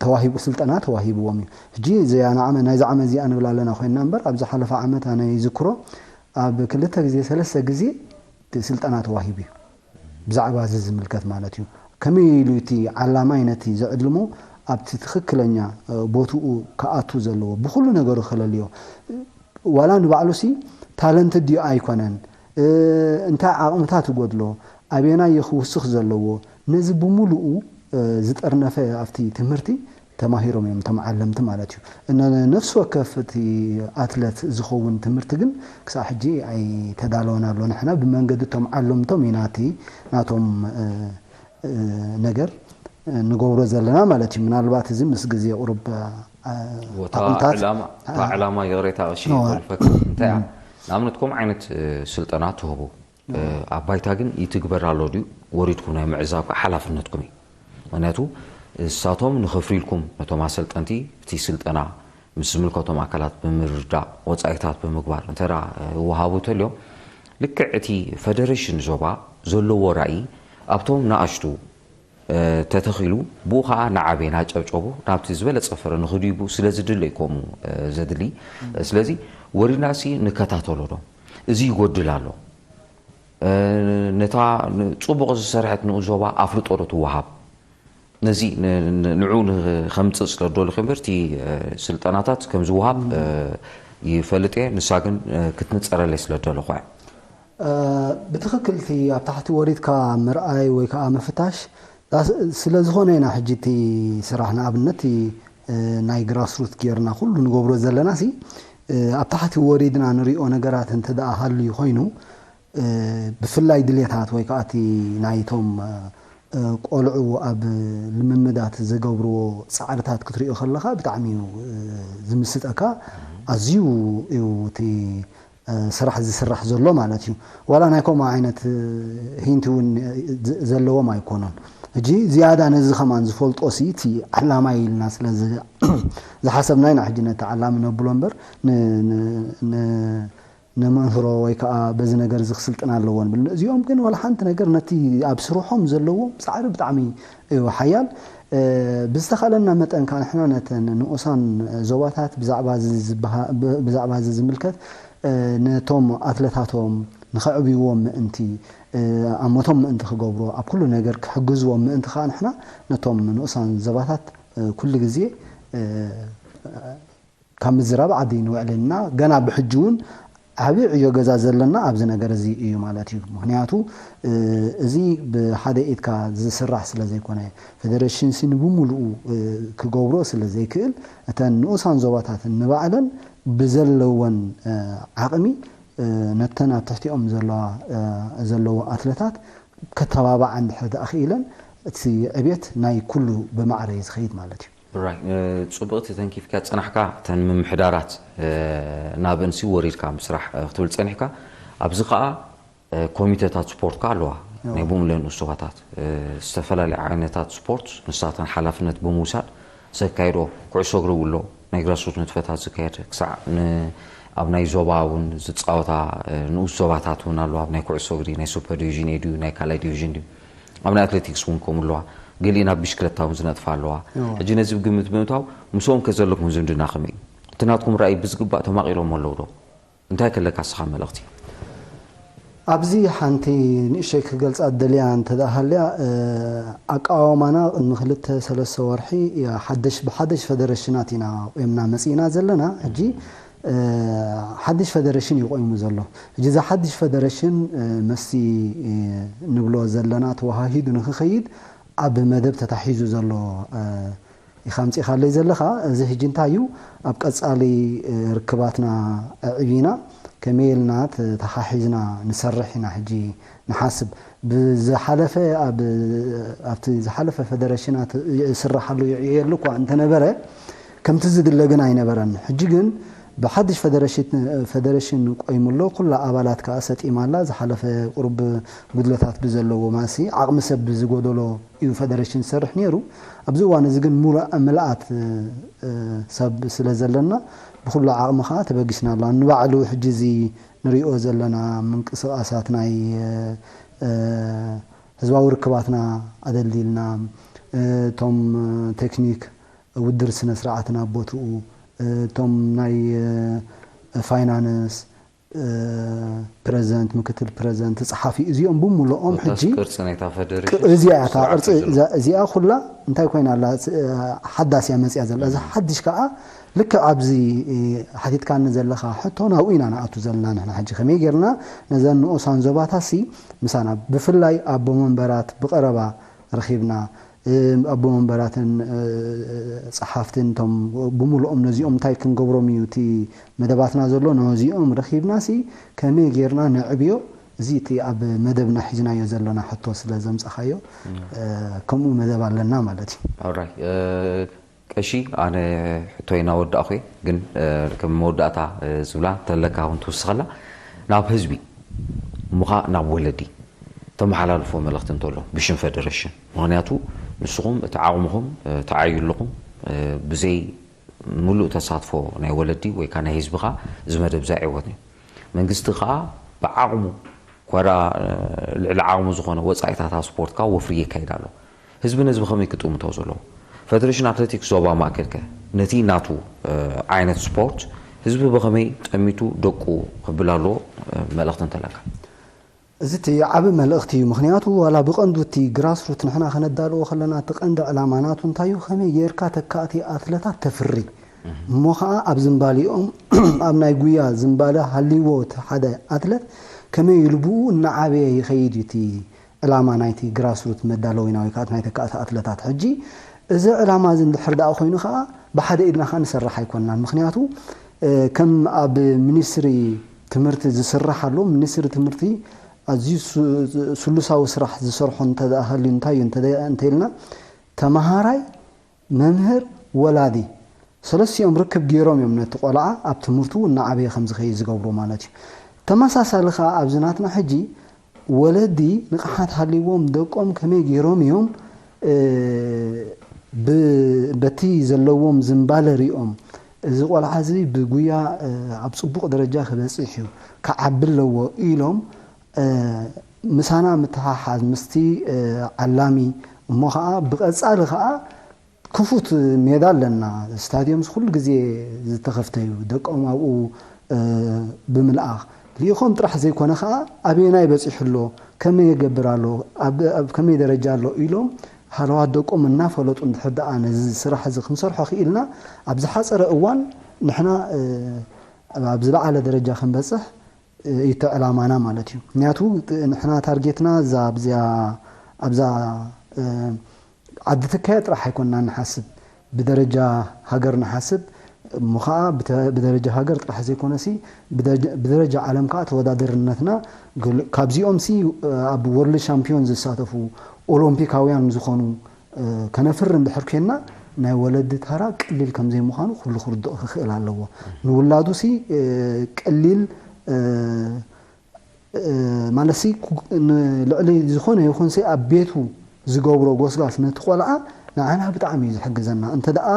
ተዋሂቡ፣ ስልጠና ተዋሂብዎም እዩ። ሕጂ እዚኣ ንዓመ-፣ ናይዚ ዓመት እዚኣ ንብል ኣለና ኮይንና እምበር፣ ኣብ ዝሓለፈ ዓመት ኣነ ይዝክሮ፣ ኣብ ክልተ ግዜ፣ ሰለስተ ግዜ ስልጠና ተዋሂቡ እዩ። ብዛዕባ እዚ ዝምልከት ማለት እዩ። ከመይ ኢሉ እቲ ዓላማይ ነቲ ዝዕልሞ ኣብቲ ትኽክለኛ፣ እ፣ ቦትኡ ክኣቱ ዘለዎ፣ ብኹሉ ነገሩ ክለልዮ፣ ዋላ ንባዕሉሲ ታለንት ድዩ ኣይኮነን፣ እ፣ እንታይ ዓቕምታት ይጎድሎ፣ ኣበየናይ እዩ ክውስኽ ዘለዎ፣ ነዚ ብምሉኡ፣ እ፣ ዝጠርነፈ ኣብቲ ትምህርቲ ተማሂሮም እዮም፣ እቶም ዓለምቲ ማለት እዩ። እነ-፣ ነፍሲ ወከፍ እቲ ኣትለት ዝኸውን ትምህርቲ ግን ክሳብ ሕጂ ኣይተዳለወን ኣሎ። ንሕና ብመንገዲ እቶም ዓለምቶም ኢና እቲ ናቶም፣ እ፣ እ፣ ነገር፣ እ፣ ንገብሮ ዘለና ማለት እዩ። ምናልባት እዚ ምስ ግዜ ቁሩብ፣ እ፣ እታ ኣቕምታት ዕላማ፣ እታ ዕላማ ይቕሬታ ቀሺ እወ። ይኾልፈካ እንታይ እያ? ንኣብነት ከምኡ ዓይነት፣ እ፣ ስልጠና ትህቡ። እ፣ ኣብ ባይታ ግን ይትግበር ኣሎ ድዩ? ወሪድኩም ናይ ምዕዛብ ከዓ ሓላፍነትኩም እዩ። ምክንያቱ እሳቶም ንኸፍርይልኩም ነቶም ኣሰልጠንቲ እቲ ስልጠና ምስ ዝምልከቶም ኣካላት ብምርዳእ ወፃኢታት ብምግባር እንተ ደኣ፣ እ፣ ይወሃቡ እንተልዮም ልክዕ እቲ ፈደሬሽን ዞባ ዘለዎ ራእይ ኣብቶም ንኣሽቱ፣ እ፣ ተተኺሉ ብኡ ከዓ ንዓበይ ናጨብጨቡ ናብቲ ዝበለፀ ፍረ ንኽድይቡ ስለ ዝድለ እዩ ከምኡ፣ እ፣ ዘድሊ። ስለዚ ወሪድናሲ ንከታተሎ ዶ? እዚ ይጎድል ኣሎ። እ፣ ነታ ን-፣ ጽቡቕ ዝሰርሐት ንኡስ ዞባ ኣፍልጦ ዶ ትወሃብ? ነዚ ን-፣ ን-፣ ንዕኡ ን-፣ ከምጽእ ስለ ደለኹ እምበር፣ እቲ፣ እ፣ ስልጠናታት ከም ዝወሃብ፣ እ፣ ይፈልጥ እየ። ንሳ ግን፣ እ፣ ክትንጸረለይ ስለ ደለኹ እያ። እ፣ ብትኽክል እቲ ኣብ ታሕቲ ወሪድካ ምርኣይ ወይ ከዓ ምፍታሽ፣ ዳስ-፣ ስለ ዝኾነ ኢና ሕጂ እቲ ስራሕ ንኣብነት እቲ፣ እ፣ ናይ ግራስሩት ጌርና ኩሉ ንገብሮ ዘለና ሲ፣ እ፣ ኣብ ታሕቲ ወሪድና ንሪኦ ነገራት እንተ ደኣ ሃልዩ ኮይኑ፣ እ፣ ብፍላይ ድሌታት ወይ ከዓ እቲ ናይቶም፣ እ፣ ቆልዑ ኣብ ልምምዳት ዝገብርዎ ጻዕርታት ክትሪኦ ከለኻ ብጣዕሚ እዩ፣ እ፣ ዝምስጠካ። ኣዝዩ እዩ እቲ፣ እ፣ ስራሕ ዝስራሕ ዘሎ ማለት እዩ። ዋላ ናይ ከምኡ ዓይነት፣ እ፣ ሂንት እውን፣ እ፣ ዝ-፣ ዘለዎም ኣይኮኑን። ሕጂ ዝያዳ ነዚ ከማን ዝፈልጦ ሲ እቲ ዓላማይ ኢልና ስለ ዝ-፣ ዝሓሰብና ኢና ሕጂ ነቲ ዓላሚ ነብሎ እምበር ን-፣ ን-፣ ን-፣ ነመምህሮ ወይ ከዓ በዚ ነገር እዚ ክስልጥን ኣለዎ ንብል። እዚኦም ግን ዋላ ሓንቲ ነገር ነቲ ኣብ ስርሖም ዘለዎም ጻዕሪ ብጣዕሚ እዩ ሓያል። እ፣ ብዝተኻለና መጠን ከዓ ንሕና ነተን ንኡሳን ዞባታት ብዛዕባ እዚ ዝበሃ-፣ ብ-፣ ብዛዕባ እዚ ዝምልከት፣ እ፣ ነቶም ኣትለታቶም ንኸዕብይዎም ምእንቲ፣ እ፣ ኣሞቶም ምእንቲ ክገብሩ፣ ኣብ ኩሉ ነገር ክሕግዝዎም ምእንቲ ከዓ ንሕና ነቶም ንኡሳን ዞባታት፣ እ፣ ኩሉ ግዜ፣ እ፣ ካብ ምዝራብ ዓዲ ንውዕል እና ገና ብሕጂ እውን ዓብዪ ዕዮ ገዛ ዘለና ኣብዚ ነገር እዚ እዩ ማለት እዩ። ምኽንያቱ፣ እ፣ እዚ ብሓደ ኢድካ ዝስራሕ ስለ ዘይኮነ፣ ፌደሬሽን ሲ ንብምሉኡ፣ እ፣ ክገብሮ ስለ ዘይክእል፣ እተን ንኡሳን ዞባታት ንባዕለን ብዘለወን፣ እ፣ ዓቕሚ፣ እ፣ ነተን ኣብ ትሕቲኦም ዘለዋ፣ እ፣ ዘለዎ ኣትለታት ከተባብዓ እንድሕር ደኣ ክኢለን፣ እቲ ዕብየት ናይ ኩሉ ብማዕረ እዩ ዝኸይድ ማለት እዩ። ራይ፣ እ፣ ጽቡቕቲ ተንኪፍካ ጸናሕካ፣ እተን ምምሕዳራት፣ እ፣ ናብእንሲ ወሪድካ ምስራሕ፣ እ፣ ክትብል ጸኒሕካ። ኣብዚ ኸኣ፣ እ፣ ኮሚተታት ስፖርት ከኣ ኣለዋ። እዋ። ናይ ብኡም ለንኡስ ዞባታት፣ እ፣ ዝተፈላለዩ ዓይነታት ስፖርት ንሳተን ሓላፍነት ብምውሳድ ዘካየዶ ኩዕሶ እግሪ እውን ኣሎ። ናይ ግራስሩት ንጥፈታት ዝካየድ ክሳዕ ን-፣ ኣብ ናይ ዞባ እውን ዝጻወታ፣ እ፣ ንኡስ ዞባታት እውን ኣለዋ። ኣብ ናይ ኩዕሶ እግሪ ናይ ሱፐር ዲቪዥን ኤ ድዩ፣ ናይ ካልኣይ ዲቪዥን ድዩ? ኣብ ናይ ኣትሌቲክስ እውን ከምኡ ኣለዋ። ገሊአን ኣብ ብሽክለታ እውን ዝነጥፋ ኣለዋ። እዋ። ሕጂ ነዚ ብግምት ብምእታው ምስኦም ከ ዘለኩም ዝምድና ከመይ እዩ? እቲ ናትኩም ራእይ ብዝግባእ ተማቒሎም ኣለዉ ዶ? እንታይ ከለካ እስኻ መልእኽቲ? ኣብዚ ሓንቲ ንእሽተይ ክገልጻ ደልያ እንተ ደኣ ሃልያ፣ እ፣ ኣቃዋማና ቅድሚ ክልተ ሰለስተ ወርሒ ያ ሓደሽ፣ ብሓደሽ ፈደረሽናት ኢና ቆይምና መጺእና ዘለና። ሕጂ፣ እ፣ ሓድሽ ፈደረሽን እዩ ቆይሙ ዘሎ። ሕጂ እዚ ሓድሽ ፈደረሽን፣ እ፣ መስቲ፣ እ፣ ንብሎ ዘለና ተወሃሂዱ ንክኸይድ ኣብ መደብ ተታሒዙ ዘሎ፣ እ፣ ኢኻ ኣምጺእኻለይ ዘለኻ። እዚ ሕጂ እንታይ እዩ? ኣብ ቀጻሊ፣ እ፣ ርክባትና ኣዕቢና ከመይ ኢልና ተ-፣ ተሓሒዝና ንሰርሕ ኢና ሕጂ ንሓስብ። ብዝሓለፈ ኣብ፣ ኣብቲ ዝሓለፈ ፈደረሽናት ይስርሓሉ ይዕየሉ እኳ እንተነበረ፣ ከምቲ ዝድለ ግን ኣይነበረን። ሕጂ ግን ብሓድሽ ፈደረሽት-፣ ፈደረሽን ቆይሙ ኣሎ። ኩላ ኣባላት ከኣ ሰጢማ ኣላ። ዝሓለፈ ቁሩብ ጉድለታት ብዘለዎ ማሲ ዓቕሚ ሰብ ብዝጎደሎ እዩ ፈደረሽን ዝሰርሕ ነይሩ። ኣብዚ እዋን እዚ ግን ሙሉእ ምልኣት፣ እ፣ ሰብ ስለ ዘለና ብኹሉ ዓቕሚ ከኣ ተበጊስና ኣሎ። ንባዕሉ ሕጂ እዚ ንሪኦ ዘለና ምንቅስቓሳት ናይ፣ እ፣ ህዝባዊ ርክባትና ኣደልዲልና፣ እ፣ እቶም ቴክኒክ ውድድር ስነ ስርዓትን ኣብ ቦትኡ፣ እቶም ናይ ፋይናንስ፣ ፕረዚደንት፣ ምክትል ፕረዚደንት፣ ጸሓፊ፣ እዚኦም ብምልኦም ሕጂ ቅርፂ ናይታ ፈደረሽን እዚኣ እታ ቅርፂ እዚኣ ኩላ እንታይ ኮይና ኣላ? ሓዳስ እያ መፅያ ዘላ። እዚ ሓድሽ ከዓ ልክዕ ኣብዚ ሓቲትካኒ ዘለኻ ሕቶ ናብኡ ኢና ንኣቱ ዘለና። ንሕና ሕጂ ከመይ ጌርና ነዘን ንኡሳን ዞባታሲ ምሳና ብፍላይ ኣቦ መንበራት ብቐረባ ረኺብና ኣቦ መንበራትን ጸሓፍትን እቶም ብምልኦም ነዚኦም እንታይ ክንገብሮም እዩ እቲ መደባትና ዘሎ ነዚኦም ረኺብና ሲ ከመይ ጌርና ነዕብዮ? እዚ እቲ ኣብ መደብና ሒዝናዮ ዘለና ሕቶ ስለ ዘምጻኻዮ ከምኡ መደብ ኣለና ማለት እዩ። ኦራይ ቀሺ ኣነ ሕቶይ እናወዳእኹ ግን ከም መወዳእታ ዝብላ ተለካ እውን ትውስኸላ ናብ ህዝቢ እሞ ኸዓ ናብ ወለዲ ተመሓላልፎ መልእኽቲ እንተሎ ብሽም ፈደረሽን ምኽንያቱ ንስኹም እቲ ዓቕምኹም ተዓዩ ኣለኹም ብዘይ ሙሉእ ተሳትፎ ናይ ወለዲ ወይ ከዓ ናይ ህዝቢ ከዓ እዚ መደብ እዚ ኣይዕወትን እዩ መንግስቲ ከዓ ብዓቕሙ ኮራ ልዕሊ ዓቕሙ ዝኾነ ወፃኢታት ኣብ ስፖርት ከዓ ወፍሪ የካይድ ኣሎ ህዝቢ ነዚ ብኸመይ ክጥምቶ ዘለዎ ፈደሬሽን ኣትሌቲክስ ዞባ ማእከል ከ ነቲ ናቱ ዓይነት ስፖርት ህዝቢ ብኸመይ ጠሚቱ ደቁ ክብል ኣለዎ መልእኽቲ እንተለካ እዚ እቲ ዓቢ መልእኽቲ እዩ። ምኽንያቱ ዋላ ብቐንዱ እቲ ግራስሩት ንሕና ከነዳልዎ ከለና እቲ ቀንዲ ዕላማ ናቱ እንታይ እዩ? ከመይ ጌርካ ተካእቲ ኣትለታት ተፍሪ እሞ ኸዓ ኣብ ዝንባሊኦም ኣብ ናይ ጉያ ዝንባለ ሃልይዎ እቲ ሓደ ኣትለት ከመይ ኢሉ ብኡ እናዓበየ ይኸይድ እዩ እቲ ዕላማ ናይቲ ግራስሩት መዳለዊና ወይ ከዓ ናይ ተካእቲ ኣትለታት። ሕጂ እዚ ዕላማ እዚ እንድሕር ደኣ ኮይኑ ኸዓ ብሓደ ኢድና ኸዓ ንሰርሕ ኣይኮንናን። ምኽንያቱ ከም ኣብ ሚኒስትሪ ትምህርቲ ዝስራሕ ኣሎ። ሚኒስትሪ ትምህርቲ ኣዝዩ ስሉሳዊ ስራሕ ዝሰርሖ እንተደኣ ሃልዩ እንታይ እዩ እንተኢልና ተመሃራይ፣ መምህር፣ ወላዲ ሰለስቲኦም ርክብ ገይሮም እዮም ነቲ ቆልዓ ኣብ ትምህርቱ እናዓበየ ከም ዝኸይድ ዝገብሩ ማለት እዩ። ተመሳሳሊ ከዓ ኣብዚ ናትና ሕጂ ወለዲ ንቕሓት ሃልይዎም ደቆም ከመይ ገይሮም እዮም በቲ ዘለዎም ዝንባለ ሪኦም እዚ ቆልዓ እዚ ብጉያ ኣብ ፅቡቕ ደረጃ ክበፅሕ እዩ ክዓቢ ኣለዎ ኢሎም ምሳና ምትሓሓዝ ምስቲ ዓላሚ እሞ ከዓ ብቐፃሊ ከዓ ክፉት ሜዳ ኣለና። ስታድዮምስ ኩሉ ግዜ ዝተኸፍተ እዩ። ደቆም ኣብኡ ብምልኣኽ ልኢኾም ጥራሕ ዘይኮነ ከዓ ኣበየናይ በፂሑ ኣሎ፣ ከመይ ይገብር ኣሎ፣ ኣብ ከመይ ደረጃ ኣሎ ኢሎም ሃለዋት ደቆም እናፈለጡ እንድሕር ደኣ ነዚ ስራሕ እዚ ክንሰርሖ ክኢልና ኣብ ዝሓፀረ እዋን ንሕና ኣብ ዝለዓለ ደረጃ ክንበፅሕ እዩ እቲ ዕላማና ማለት እዩ። ምክንያቱ ንሕና ታርጌትና እዛ ኣብዚኣ ኣብዛ ዓዲ ትካየ ጥራሕ ኣይኮንና ንሓስብ ብደረጃ ሃገር ንሓስብ እሞ ከዓ ብደረጃ ሃገር ጥራሕ ዘይኮነሲ ብደረጃ ዓለም ከዓ ተወዳደርነትና ካብዚኦም ሲ ኣብ ወርልድ ሻምፒዮን ዝሳተፉ ኦሎምፒካውያን ዝኾኑ ከነፍሪ እንድሕር ኮይንና ናይ ወለዲ ታራ ቀሊል ከም ዘይምዃኑ ኩሉ ክርድኦ ክኽእል ኣለዎ። ንውላዱ ሲ ቀሊል ማለት ሲ ልዕሊ ዝኾነ ይኹን ሲ ኣብ ቤቱ ዝገብሮ ጎስጋስ ነቲ ቆልዓ ንዓና ብጣዕሚ እዩ ዝሕግዘና። እንተ ደኣ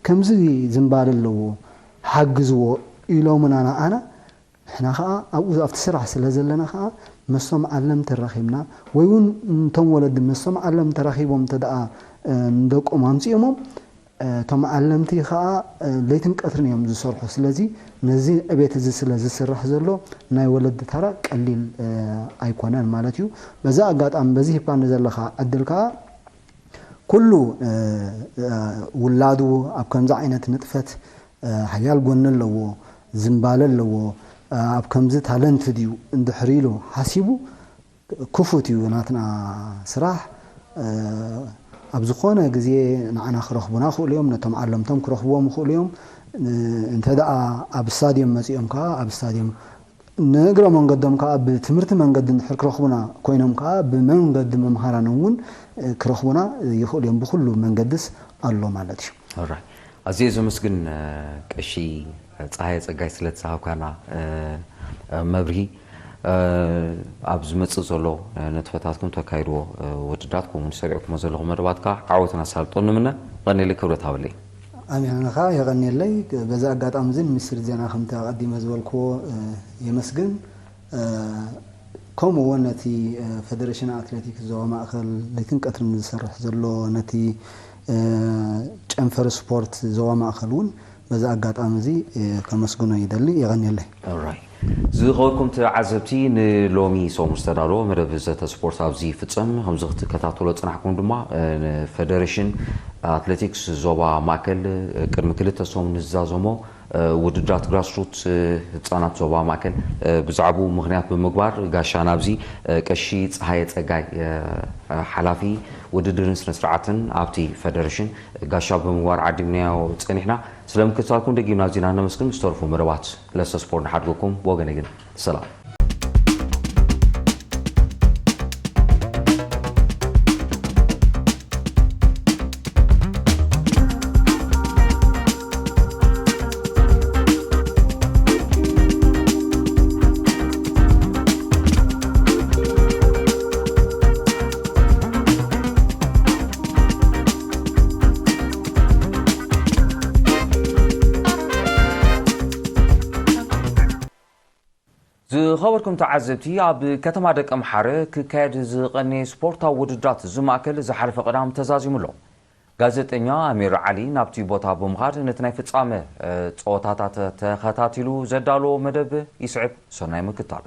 ከምዚ ዝንባል ኣለዎ ሓግዝዎ ኢሎምና ንዓና ንሕና ከዓ ኣብኡ ኣብቲ ስራሕ ስለ ዘለና ከዓ መስቶም ዓለምቲ ረኺብና ወይ እውን እንቶም ወለዲ መስቶም ዓለምቲ ረኺቦም እንተ ደኣ ንደቆም ኣምፂኦሞም እቶም ዓለምቲ ከዓ ለይትን ቀትርን እዮም ዝሰርሑ። ስለዚ ነዚ ዕቤት እዚ ስለ ዝስራሕ ዘሎ ናይ ወለዲ ተራ ቀሊል ኣይኮነን ማለት እዩ። በዚ ኣጋጣሚ በዚ ሂብካኒ ዘለኻ ዕድል ከዓ ኩሉ ውላዱ ኣብ ከምዚ ዓይነት ንጥፈት ሓያል ጎኒ ኣለዎ፣ ዝንባለ ኣለዎ፣ ኣብ ከምዚ ታለንት ድዩ እንድሕር ኢሉ ሓሲቡ ክፉት እዩ ናትና ስራሕ። ኣብ ዝኾነ ግዜ ንዓና ክረኽቡና ይኽእሉ እዮም፣ ነቶም ዓለምቶም ክረኽብዎም ይኽእሉ እዮም። እንተ ደኣ ኣብ ስታድዮም መጺኦም ከዓ ኣብ ስታድዮም ንእግረ መንገዶም ከዓ ብትምህርቲ መንገዲ እንድሕር ክረኽቡና ኮይኖም ከዓ ብመንገዲ መምሃራኖም እውን ክረኽቡና ይኽእሉ እዮም። ብኩሉ መንገድስ ኣሎ ማለት እዩ። ኣዝየ ዘመስግን ቀሺ ፀሃየ ፀጋይ ስለ ዝሃብካና መብርሂ። ኣብ ዝመፅእ ዘሎ ንጥፈታትኩም ተካይድዎ ውድድራት ከምኡ ሰሪዕኩሞ ዘለኹም መደባት ከዓ ዓወትን ኣሳልጦን ንምነ። ቀኒለይ ክብረት ሃበለይ። ኣሜን። ኣነ ከዓ የቐንየለይ። በዚ ኣጋጣሚ እዚ ንሚኒስትሪ ዜና ከምቲ ኣቐዲመ ዝበልክዎ የመስግን። ከምኡ እውን ነቲ ፈደሬሽን ኣትሌቲክስ ዞባ ማእኸል ለይትን ቀትርን ዝሰርሕ ዘሎ ነቲ እ፣ ጨንፈር ስፖርት ዞባ ማእከል እውን በዚ ኣጋጣሚ እዚ፣ እ፣ ከመስግኖ ይደሊ። የቐንየለይ። ዝኸበርኩም ተዓዘብቲ፣ ንሎሚ ሰሙን ዝተዳለወ መደብ ዘተ ስፖርት ኣብዚ ይፍጸም። ከምዚ ክትከታተሎ ዝጸናሕኩም ድማ፣ እ፣ ንፈደሬሽን ኣትሌቲክስ ዞባ ማእከል፣ እ፣ ቅድሚ ክልተ ሰሙን ንዝዛዘሞ፣ እ፣ ውድድራት ግራስሩት፣ እ፣ ህጻናት ዞባ ማእከል፣ እ፣ ብዛዕባኡ ምኽንያት ብምግባር ጋሻ ናብዚ፣ እ፣ ቀሺ ጸሃየ ጸጋይ፣ እ፣ ሓላፊ ውድድርን ስነ ስርዓትን ኣብቲ ፈደሬሽን ጋሻ ብምግባር ዓዲምናዮ ጸኒሕና። ስለ ምክትታልኩም ደጊምና ኣዚና ነመስግን። ዝተረፉ መደባት ለሰ ስፖርት ንሓድገኩም። ብወገነይ ግን ሰላም። ዝኸበርኩም ተዓዘብቲ፣ ኣብ ከተማ ደቀምሓረ ክካየድ ዝቐነየ ስፖርታዊ ውድድራት ዝማእከል ዝሓለፈ ቀዳም ተዛዚሙ ኣሎ። ጋዜጠኛ ኣሚር ዓሊ ናብቲ ቦታ ብምኻድ ነቲ ናይ ፍጻመ፣ እ፣ ጸወታታት ተኸታቲሉ ዘዳለዎ መደብ ይስዕብ። ሰናይ ምክታል።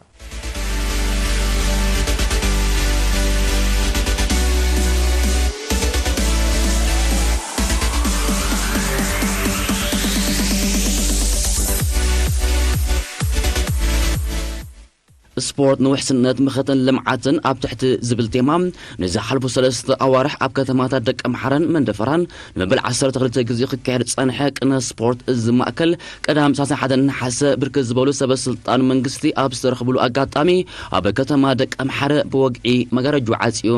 ስፖርት ንውሕስነት፣ ምኽትን ልምዓትን ኣብ ትሕቲ ዝብል ቴማ ንዝሓልፉ ሰለስተ ኣዋርሕ ኣብ ከተማታት ደቀምሓረን መንደፈራን ንመበል ዓሰርተ ክልተ ግዜ ክካየድ ዝጸንሐ ቅነ ስፖርት እዚ ማእከል ቀዳም ሰላሳ ሓደ ነሓሰ ብርክት ዝበሉ ሰበ ስልጣን መንግስቲ ኣብ ዝተረኽብሉ ኣጋጣሚ ኣብ ከተማ ደቀምሓረ ብወግዒ መጋረጅኡ ዓጽዩ።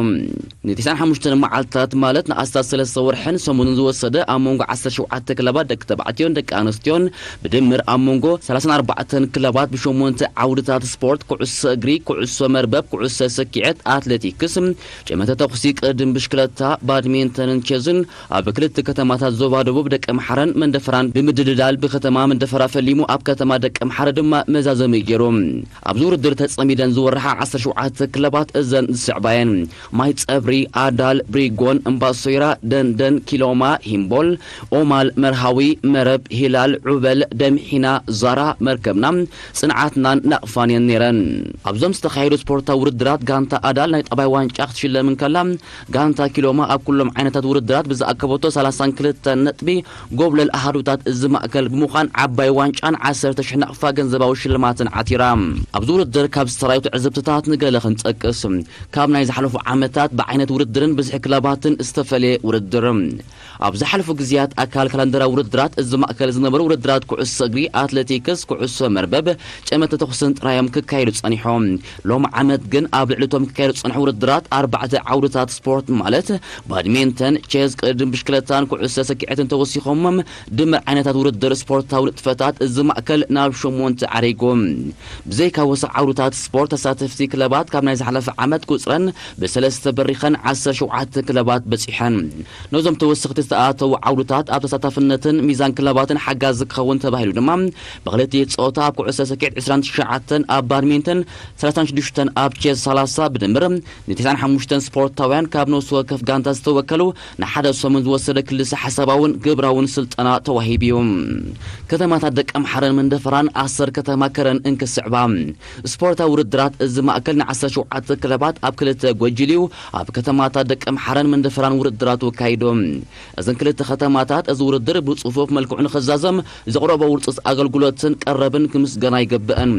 ንተስዓን ሓሙሽተን መዓልታት ማለት ንኣስታት ሰለስተ ወርሕን ሰሙንን ዝወሰደ ኣብ መንጎ ዓሰርተ ሸውዓተ ክለባት ደቂ ተባዕትዮን ደቂ ኣንስትዮን ብድምር ኣብ መንጎ ሰላሳን ኣርባዕተን ክለባት ብሸሞንተ ዓውድታት ስፖርት፣ ኩዕሶ እግሪ፣ ኩዕሶ መርበብ፣ ኩዕሶ ሰኪዐት፣ ኣትሌቲክስ፣ ጨመተ ተኹሲ፣ ቅድድም ብሽክለታ፣ ባድሚንተንን ቼዝን ኣብ ክልተ ከተማታት ዞባ ደቡብ ደቀምሓረን መንደፈራን ብምድልዳል ብከተማ መንደፈራ ፈሊሙ ኣብ ከተማ ደቀምሓረ ድማ መዛዘሚ ገይሩ። ኣብዚ ውድድር ተጸሚደን ዝወርሓ ዓሰርተ ሸውዓተ ክለባት እዘን ዝስዕባ እየን። ማይ ጸብሪ፣ ኣዳል፣ ብሪጎን፣ እምባሶይራ፣ ደንደን፣ ኪሎማ፣ ሂምቦል፣ ኦማል፣ መርሃዊ፣ መረብ፣ ሂላል፣ ዑበል፣ ደምሒና፣ ዛራ፣ መርከብና፣ ጽንዓትናን ናቕፋን እየን ነይረን። ኣብዞም ዝተኻየዱ ስፖርታዊ ውድድራት ጋንታ ኣዳል ናይ ጠባይ ዋንጫ ክትሽለም እንከላ፣ ጋንታ ኪሎማ ኣብ ኩሎም ዓይነታት ውድድራት ብዝኣከበቶ ሰላሳን ክልተን ነጥቢ ጎብለል ኣሃዱታት እዚ ማእከል ብምዃን ዓባይ ዋንጫን ዓሰርተ ሽሕ ናቕፋ ገንዘባዊ ሽልማትን ዓቲራ። ኣብዚ ውድድር ካብ ዝተራዩ ትዕዝብትታት ንገለ ክንጠቅስ፣ ካብ ናይ ዝሓለፉ ዓመታት ብዓይነት ውድድርን ብዝሒ ክለባትን ዝተፈለየ ውድድር። ኣብ ዝሓለፉ ግዜያት ኣካል ካላንደራዊ ውድድራት እዚ ማእከል ዝነበሩ ውድድራት ኩዕሶ እግሪ፣ ኣትሌቲክስ፣ ኩዕሶ መርበብ፣ ጨመተ ተኹስን ጥራዮም ክካየዱ ጸኒሖም። ሎም ዓመት ግን ኣብ ልዕሊ እቶም ክካየዱ ዝጸንሑ ውድድራት ኣርባዕተ ዓውድታት ስፖርት ማለት ባድሚንተን፣ ቼዝ፣ ቅድድም ብሽክለታን ኩዕሶ ሰኪዐትን ተወሲኾሞም ድምር ዓይነታት ውድድር ስፖርታዊ ንጥፈታት እዚ ማእከል ናብ ሸሞንተ ዓሪጉ። ብዘይካ ወሳዕ ዓውድታት ስፖርት ተሳተፍቲ ክለባት ካብ ናይ ዝሓለፈ ዓመት ቁጽረን ብሰለስተ በሪኸን ዓሰርተ ሸውዓተ ክለባት በጺሐን። ነዞም ተወሰኽቲ ዝተኣተዉ ዓውድታት ኣብ ተሳታፍነትን ሚዛን ክለባትን ሓጋዚ ክኸውን ተባሂሉ ድማ ብክልቲኡ ጾታ ኣብ ኩዕሶ ሰኪዐት ዕስራን ትሽዓተን፣ ኣብ ባድሚንተን ሰላሳን ሽዱሽተን፣ ኣብ ቼዝ ሰላሳ ብድምር ንተስዓን ሓሙሽተን ስፖርታውያን ካብ ነፍሲ ወከፍ ጋንታ ዝተወከሉ ንሓደ ሰሙን ዝወሰደ ክልሰ ሓሳባውን ግብራውን ስልጠና ተዋሂቡ እዩ። ከተማታት ደቀ ምሓረን መንደፈራን ኣሰር ከተማ ከረን እንክስዕባ ስፖርታዊ ውድድራት እዚ ማእከል ንዓሰርተ ሸውዓተ ክለባት ኣብ ክልተ ጎጅልዩ ኣብ ከተማታት ደቀ ምሓረን መንደፈራን ውድድራቱ ኣካይዱ። እዘን ክልተ ከተማታት እዚ ውድድር ብጽፉፍ መልክዑ ንኽዛዘም ዘቕረቦ ውርጽጽ ኣገልግሎትን ቀረብን ክምስገና ይገብአን።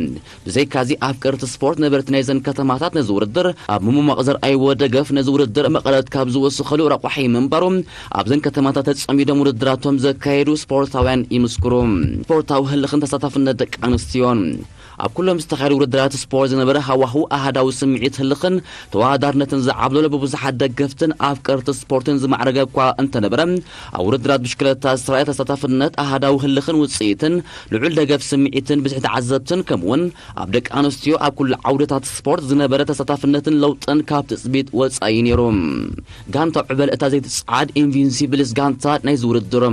ብዘይካዚ ኣፍቀርቲ ስፖርት ነበርቲ ናይዘን ከተማታት ነዚ ውድድር ኣብ ምሙማቕ ዘርኣይዎ ደገፍ ነዚ ውድድር መቐረት ካብ ዝወስኸሉ ረቋሒ ምንባሩ ኣብዘን ከተማታት ተጸሚዶም ውድድራቶም ዘካየዱ ስፖርታውያን ይምስክሩ። ስፖርታዊ ህልኽን ተሳታፍነት ደቂ ኣንስትዮን ኣብ ኩሎም ዝተኻየዱ ውድድራት ስፖርት ዝነበረ ሃዋህው ኣሃዳዊ ስምዒት ህልኽን ተወዳዳርነትን ዝዓብለሎ ብብዙሓት ደገፍትን ኣፍቀርቲ ስፖርትን ዝማዕረገ እኳ እንተነበረ ኣብ ውድድራት ብሽክለታ ዝተራእየ ተሳታፍነት ኣሃዳዊ ህልኽን ውጽኢትን ልዑል ደገፍ ስምዒትን ብዝሒ ተዓዘብትን ከምኡውን ኣብ ደቂ ኣንስትዮ ኣብ ኩሉ ዓውድታት ስፖርት ዝነበረ ተሳታፍነትን ለውጥን ካብ ትጽቢት ወጻኢ ነይሩ። ጋንታ ዑበል እታ ዘይትጽዓድ ኢንቪንሲብልስ ጋንታ ናይዚ ውድድር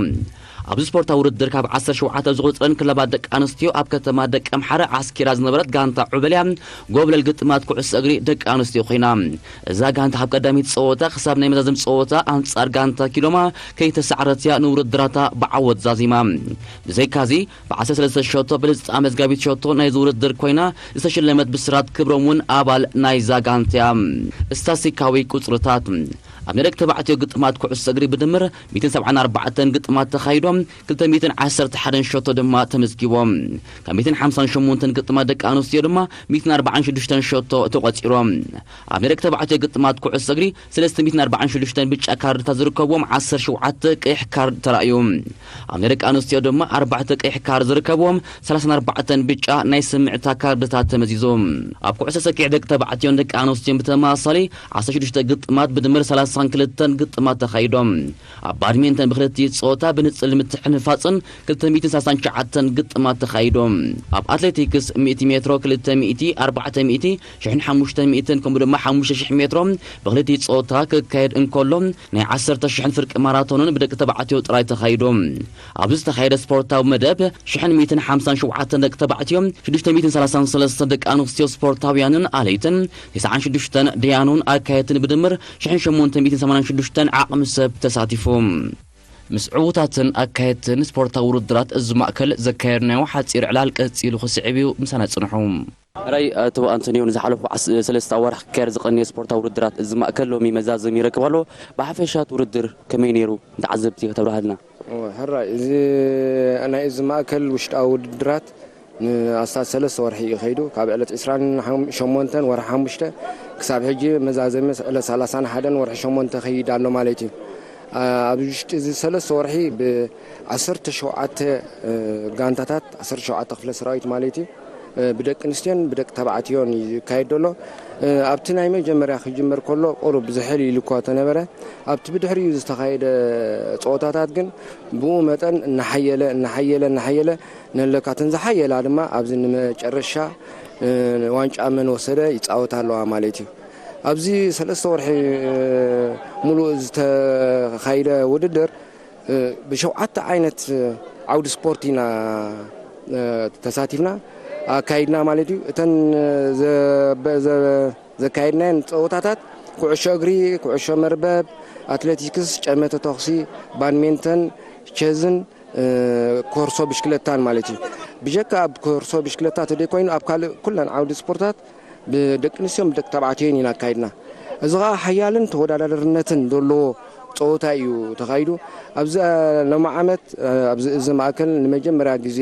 ኣብዚ ስፖርታዊ ውድድር ካብ ዓሰርተ ሸውዓተ ዝቑጽረን ክለባት ደቂ ኣንስትዮ ኣብ ከተማ ደቀምሓረ ዓስኪራ ዝነበረት ጋንታ ዑበልያ ጎብለል ግጥማት ኩዕሶ እግሪ ደቂ ኣንስትዮ ኮይና። እዛ ጋንታ ካብ ቀዳሚት ጸወታ ክሳብ ናይ መዛዘም ጸወታ ኣንጻር ጋንታ ኪሎማ ከይተሳዕረትያ ንውድድራታ ብዓወት ዛዚማ። ብዘይካዚ፣ ብ13 ሸቶ ብልጽቲ ኣመዝጋቢት ሸቶ ናይዚ ውድድር ኮይና ዝተሸለመት ብስራት ክብሮም እውን ኣባል ናይዛ ጋንታ እያ። ስታስቲካዊ ቁጽርታት። ኣብ ናይ ደቂ ተባዕትዮ ግጥማት ኩዕሶ እግሪ ብድምር ሚእትን ሰብዓን ኣርባዕተን ግጥማት ተኻይዶም፣ ክልተ ሚእትን ዓሰርተ ሓደን ሸቶ ድማ ተመዝጊቦም። ካብ ሚእትን ሓምሳን ሸሞንተን ግጥማት ደቂ ኣንስትዮ ድማ ሚእትን ኣርባዓን ሽዱሽተን ሸቶ ተቖጺሮም። ኣብ ናይ ደቂ ተባዕትዮ ግጥማት ኩዕሶ እግሪ ሰለስተ ሚእትን ኣርባዓን ሽዱሽተን ብጫ ካርድታት ዝርከብዎም ዓሰርተ ሸውዓተ ቀይሕ ካርድ ተራእዩ። ኣብ ናይ ደቂ ኣንስትዮ ድማ ኣርባዕተ ቀይሕ ካርድ ዝርከብዎም ሰላሳን ኣርባዕተን ብጫ ናይ ስምዕታ ካርድታት ተመዚዞም። ኣብ ኩዕሶ ሰኪዕ ደቂ ተባዕትዮን ደቂ ኣንስትዮን ብተመሳሳሊ ዓሰርተ ሽዱሽተ ግጥማት ብድምር ሰላሳን ክልተን ግጥማት ተኻይዶም። ኣብ ባድሚንተን ብክልቲኡ ጾታ ብንጽል ምትሕንፋጽን ክልተ ሚእትን ሰላሳን ትሽዓተን ግጥማት ተኻይዶም። ኣብ ኣትሌቲክስ ሚእቲ ሜትሮ፣ ክልተ ሚእቲ፣ ኣርባዕተ ሚእቲ፣ ሽሕን ሓሙሽተ ሚእትን ከምኡ ድማ ሓሙሽተ ሽሕ ሜትሮ ብክልቲኡ ጾታ ክካየድ እንከሎ፣ ናይ ዓሰርተ ሽሕን ፍርቂ ማራቶንን ብደቂ ተባዕትዮ ጥራይ ተኻይዶም። ኣብዚ ዝተኻየደ ስፖርታዊ መደብ ሽሕን ሚእትን ሓምሳን ሸውዓተን ደቂ ተባዕትዮ፣ ሽዱሽተ ሚእትን ሰላሳን ሰለስተን ደቂ ኣንስትዮ ስፖርታውያንን ኣለይትን፣ ተስዓን ሽዱሽተን ደያኑን ኣካየድትን ብድምር ሽሕን ሸሞንተ ሚእትን ሰማንያን ሽዱሽተን ዓቕሚ ሰብ ተሳቲፉ። ምስ ዕዉታትን ኣካየድትን ስፖርታዊ ውድድራት እዚ ማእከል ዘካየድናዮ ሓጺር ዕላል ቀጺሉ ክስዕብ እዩ። ምሳና ጽንሑ። ሕራይ ኣቶ ኣንቶንዮ፣ ንዝሓለፉ ዓስ-፣ ሰለስተ ኣዋርሕ ክካየድ ዝቐነየ ስፖርታዊ ውድድራት እዚ ማእከል ሎሚ መዛዘሚ ይረክብ ኣሎ። ብሓፈሻ እቲ ውድድር ከመይ ነይሩ? ንተዓዘብቲ ከተብርሃልና። እወ፣ ሕራይ፣ እዚ ናይ እዚ ማእከል ውሽጣዊ ውድድራት ንኣስታት ሰለስተ ወርሒ እዩ ከይዱ። ካብ ዕለት ዕስራን ሸሞንተን ወርሒ ሓሙሽተ ክሳብ ሕጂ መዛዘሚ ዕለት ሰላሳን ሓደን ወርሒ ሸሞንተ ከይድ ኣሎ ማለት እዩ። ኣ-፣ ኣብ ውሽጢ እዚ ሰለስተ ወርሒ ብዓሰርተ ሸውዓተ፣ እ፣ ጋንታታት፣ ዓሰርተ ሸውዓተ ክፍለ ሰራዊት ማለት እዩ፣ እ፣ ብደቂ ኣንስትዮን ብደቂ ተባዕትዮን እዩ ዝካየድ ዘሎ። እ፣ ኣብቲ ናይ መጀመርያ ክጅመር ከሎ ቁሩብ ዝሕል ኢሉ እኳ ተነበረ፣ ኣብቲ ብድሕሪኡ ዝተኻየደ ጸወታታት ግን ብኡ መጠን እናሓየለ፣ እናሓየለ፣ እናሓየለ ንለካትን ዝሓየላ ድማ ኣብዚ ንመጨረሻ፣ እ፣ ዋንጫ መን ወሰደ ይጻወታ ኣለዋ ማለት እዩ። ኣብዚ ሰለስተ ወርሒ፣ እ፣ ሙሉእ ዝተኻየደ ውድድር፣ እ፣ ብሸውዓተ ዓይነት ዓውዲ ስፖርት ኢና፣ እ፣ ተሳቲፍና ኣካይድና ማለት እዩ። እተን፣ እ፣ ዘ-፣ በ-፣ ዘ-፣ ዘካየድናየን ጸወታታት ኩዕሾ እግሪ፣ ኩዕሾ መርበብ፣ ኣትሌቲክስ፣ ጨመተ ተኹሲ፣ ባድሜንተን፣ ቸዝን፣ እ፣ ኮርሶ ብሽክለታን ማለት እዩ። ብጀካ ኣብ ኮርሶ ብሽክለታ ተደይኮይኑ ኣብ ካልእ ኩለን ዓውዲ ስፖርታት ብደቂ ኣንስትዮን ብደቂ ተባዕትዮን ኢና ኣካይድና። እዚ ኸኣ ሓያልን ተወዳዳርነትን ዘለዎ ጸወታ እዩ ተኻይዱ። ኣብዚ፣ እ፣ ሎሚ ዓመት፣ እ፣ ኣብዚ እዚ ማእከል ንመጀመርያ ግዜ፣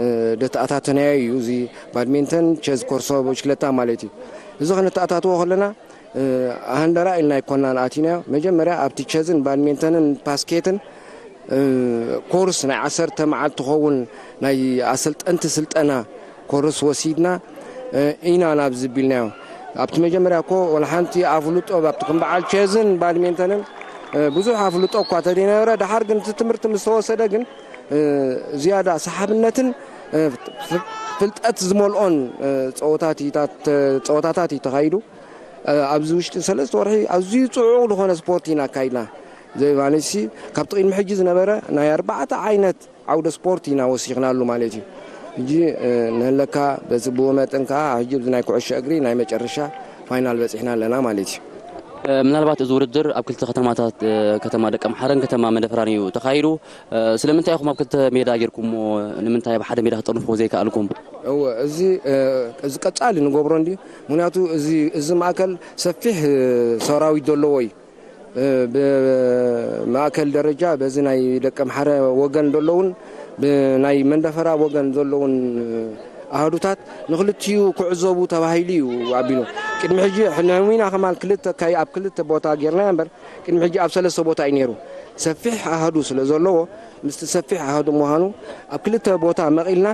እ፣ ደተኣታተናዮ እዩ። እዚ ባድሚንተን፣ ቸዝ፣ ኮርሶ ብሽክለታ ማለት እዩ። እዚ ከነተኣታትዎ ከለና፣ እ፣ ሃንደራ ኢልና ኣይኮናን ኣቲናዮ። መጀመርያ ኣብቲ ቸዝን ባድሚንተንን ፓስኬትን፣ እ፣ ኮርስ ናይ ዓሰርተ መዓልቲ ክኸውን ናይ ኣሰልጠንቲ ስልጠና ኮርስ ወሲድና፣ እ፣ ኢና ናብዚ ቢልናዮ። ኣብቲ መጀመርያ እኮ ወላ ሓንቲ ኣፍልጦ ኣብቲ ከም በዓል ቸዝን ባድሚንተንን፣ እ፣ ብዙሕ ኣፍልጦ እኳ ተደይነበረ፣ ደሓር ግን እቲ ትምህርቲ ምስ ተወሰደ ግን፣ እ፣ ዝያዳ ሰሓብነትን፣ እ፣ ፍ-፣ ፍልጠት ዝመልኦን፣ እ፣ ጸወታቲታት-፣ ጸወታታት እዩ ተኻይዱ። እ፣ ኣብዚ ውሽጢ ሰለስተ ወርሒ ኣዝዩ ጽዑቕ ዝኾነ ስፖርት ኢና ኣካይድና። ዘይ ማለትሲ ካብቲ ቅድሚ ሕጂ ዝነበረ ናይ ኣርባዕተ ዓይነት ዓውደ ስፖርት ኢና ወሲኽናሉ ማለት እዩ። ሕጂ፣ እ፣ ንህለካ በዚ ብኡ መጠን ከኣ ሕጂ ኣብዚ ናይ ኩዕሾ እግሪ ናይ መጨረሻ ፋይናል በጺሕና ኣለና ማለት እዩ። እ፣ ምናልባት እዚ ውድድር ኣብ ክልተ ከተማታት፣ እ፣ ከተማ ደቀምሓረን ከተማ መንደፈራን እዩ ተኻይዱ። እ፣ ስለምንታይ ኢኹም ኣብ ክልተ ሜዳ ጌርኩምዎ? ንምንታይ ኣብ ሓደ ሜዳ ክጠርንፍዎ ዘይከኣልኩም? እወ፣ እዚ፣ እ፣ እዚ ቀጻሊ ንገብሮ እንድዩ። ምኽንያቱ እዚ፣ እዚ ማእከል ሰፊሕ፣ እ፣ ሰራዊት ዘለዎ እዩ። እ፣ ብማእከል ደረጃ በዚ ናይ ደቀምሓረ ወገን ዘለውን ብናይ መንደፈራ ወገን ዘለውን ኣሃዱታት ንኽልቲኡ ክዕዘቡ ተባሂሉ እዩ ኣቢሉ። ቅድሚ ሕጂ ንሕና ከማን ክልተ ካይ-፣ ኣብ ክልተ ቦታ ጌርና እምበር ቅድሚ ሕጂ ኣብ ሰለስተ ቦታ እዩ ነይሩ። ሰፊሕ ኣሃዱ ስለ ዘለዎ፣ ምስቲ ሰፊሕ ኣሃዱ ምዃኑ ኣብ ክልተ ቦታ መቒልና፣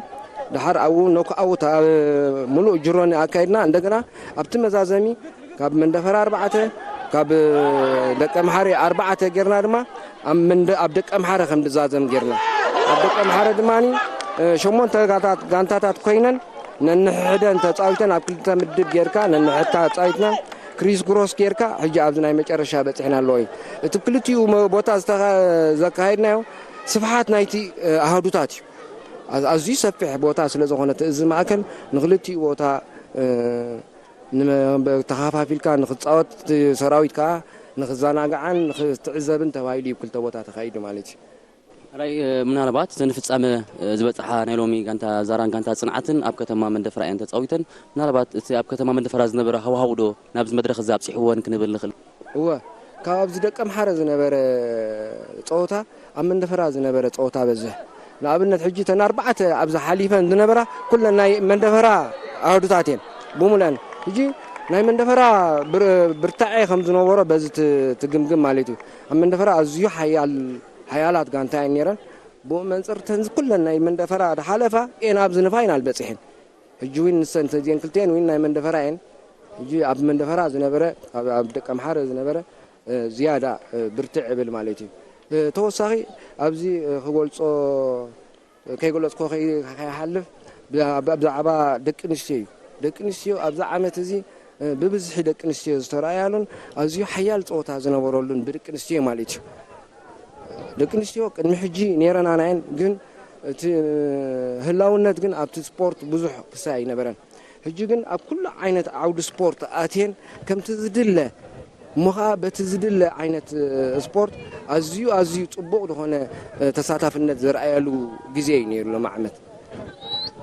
ደሓር ኣብኡ ኖክኣውት ኣብ ምሉእ ጅሮኒ ኣካይድና። እንደገና ኣብቲ መዛዘሚ ካብ መንደፈራ ኣርባዕተ፣ ካብ ደቀምሓረ ኣርባዕተ ጌርና ድማ ኣብ መንደ-፣ ኣብ ደቀምሓረ ከም ዝዛዘም ጌርና። ኣብ ደቀምሓረ ድማኒ፣ እ፣ ሸሞንተ ጋንታት፣ ጋንታታት ኮይነን ነንሕደን ተጻዊተን ኣብ ክልተ ምድብ ጌርካ ነንሕድካ ተጻዊትና ክሪስ ግሮስ ጌርካ ሕጂ ኣብዚ ናይ መጨረሻ በጺሕና ኣለዎ እዩ። እቲ ክልቲኡ መ-፣ ቦታ ዝተኸ-፣ ዘካየድናዮ ስፍሓት ናይቲ ኣሃዱታት እዩ። ኣዝዩ ሰፊሕ ቦታ ስለ ዝኾነ እቲ እዚ ማእከል ንክልቲኡ ቦታ ተኸፋፊልካ ንክትፃወት ሰራዊት ከዓ ንክዘናግዓን ንክትዕዘብን ተባሂሉ እዩ ክልተ ቦታ ተኻይዱ ማለት እዩ። ራይ ምናልባት ዘን ፍፃመ ዝበፅሓ ናይ ሎሚ ጋንታ ዛራን ጋንታ ፅንዓትን ኣብ ከተማ መንደፈራ እየን ተፃዊተን። ምናልባት እቲ ኣብ ከተማ መንደፈራ ዝነበረ ሃዋሃው ዶ ናብዚ መድረክ እዚ ኣብፂሕወን ክንብል ንኽእል? እወ፣ ካብ ኣብዚ ደቀምሓረ ዝነበረ ፀወታ ኣብ መንደፈራ ዝነበረ ፀወታ በዝሕ። ንኣብነት ሕጂ እተን ኣርባዕተ ኣብዚ ሓሊፈን ዝነበራ ኩለን ናይ መንደፈራ ኣህዱታት እየን ብሙለን። ሕጂ ናይ መንደፈራ ብርታዐ ከም ዝነበሮ በዚ ትግምግም ማለት እዩ። ኣብ መንደፈራ ኣዝዩ ሓያል ሓያላት ጋንታ እየን ነይረን። ብኡ መንፅር እተን ኩለን ናይ መንደፈራ ዝሓለፋ እየን ኣብዚ ንፋይናል በፂሐን። ሕጂ እውን ንሰን ተዚአን ክልቲአን እውን ናይ መንደፈራ እየን። ሕጂ ኣብ መንደፈራ ዝነበረ ኣብ ደቀምሓረ ዝነበረ ዝያዳ ብርትዕ እብል ማለት እዩ። ተወሳኺ ኣብዚ ክገልፆ ከይገለፅኮ ከይሓልፍ ብዛዕባ ደቂ ኣንስትዮ እዩ። ደቂ ኣንስትዮ ኣብዚ ዓመት እዚ ብብዝሒ ደቂ ኣንስትዮ ዝተረኣያሉን ኣዝዩ ሓያል ፀወታ ዝነበረሉን ብደቂ ኣንስትዮ ማለት እዩ። ደቂ ኣንስትዮ ቅድሚ ሕጂ ነይረናናየን ግን እቲ ህላውነት ግን ኣብቲ ስፖርት ብዙሕ ክሳይ ኣይነበረን። ሕጂ ግን ኣብ ኩሉ ዓይነት ዓውዲ ስፖርት ኣትየን ከምቲ ዝድለ እሞ ኸዓ በቲ ዝድለ ዓይነት ስፖርት ኣዝዩ ኣዝዩ ፅቡቕ ዝኾነ ተሳታፍነት ዘርኣያሉ ግዜ እዩ ነይሩ ሎም ዓመት።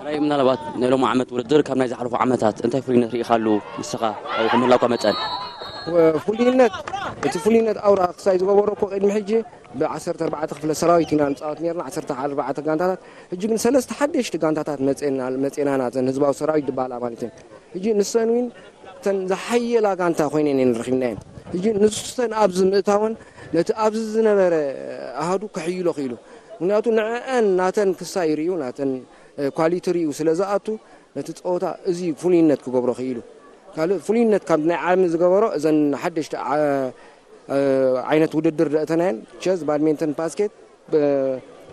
ራይ ምናልባት ናይ ሎም ዓመት ውድድር ካብ ናይ ዝሓለፉ ዓመታት እንታይ ፍሉይነት ርኢኻሉ ንስኻ ኣብ ምህላውካ መጠን? ፍሉይነት እቲ ፍሉይነት ኣውራ ክሳይ ዝገበሮ እኮ ቅድሚ ሕጂ ብ14 ክፍለ ሰራዊት ኢና ንፃወት ነርና 14 ጋንታታት። ሕጂ ግን ሰለስተ ሓደሽቲ ጋንታታት መፅና መፅና ናተን ህዝባዊ ሰራዊት ዝበሃላ ማለት እየን። ሕጂ ንሰን እውን እተን ዝሓየላ ጋንታ ኮይነን እየን ረኺብናየን። ሕጂ ንሱሰን ኣብዚ ምእታወን ነቲ ኣብዚ ዝነበረ ኣሃዱ ከሕይሎ ክኢሉ። ምክንያቱ ንዕአን ናተን ክሳይ ርእዩ ናተን ኳሊቲ ርእዩ ስለ ዝኣቱ ነቲ ፀወታ እዚ ፍሉይነት ክገብሮ ክኢሉ። ካልእ ፍሉይነት ካብ ናይ ዓለሚ ዝገበሮ እዘን ሓደሽቲ ዓይነት ውድድር ዘእተናየን ቸዝ፣ ባድሜንተን፣ ባስኬት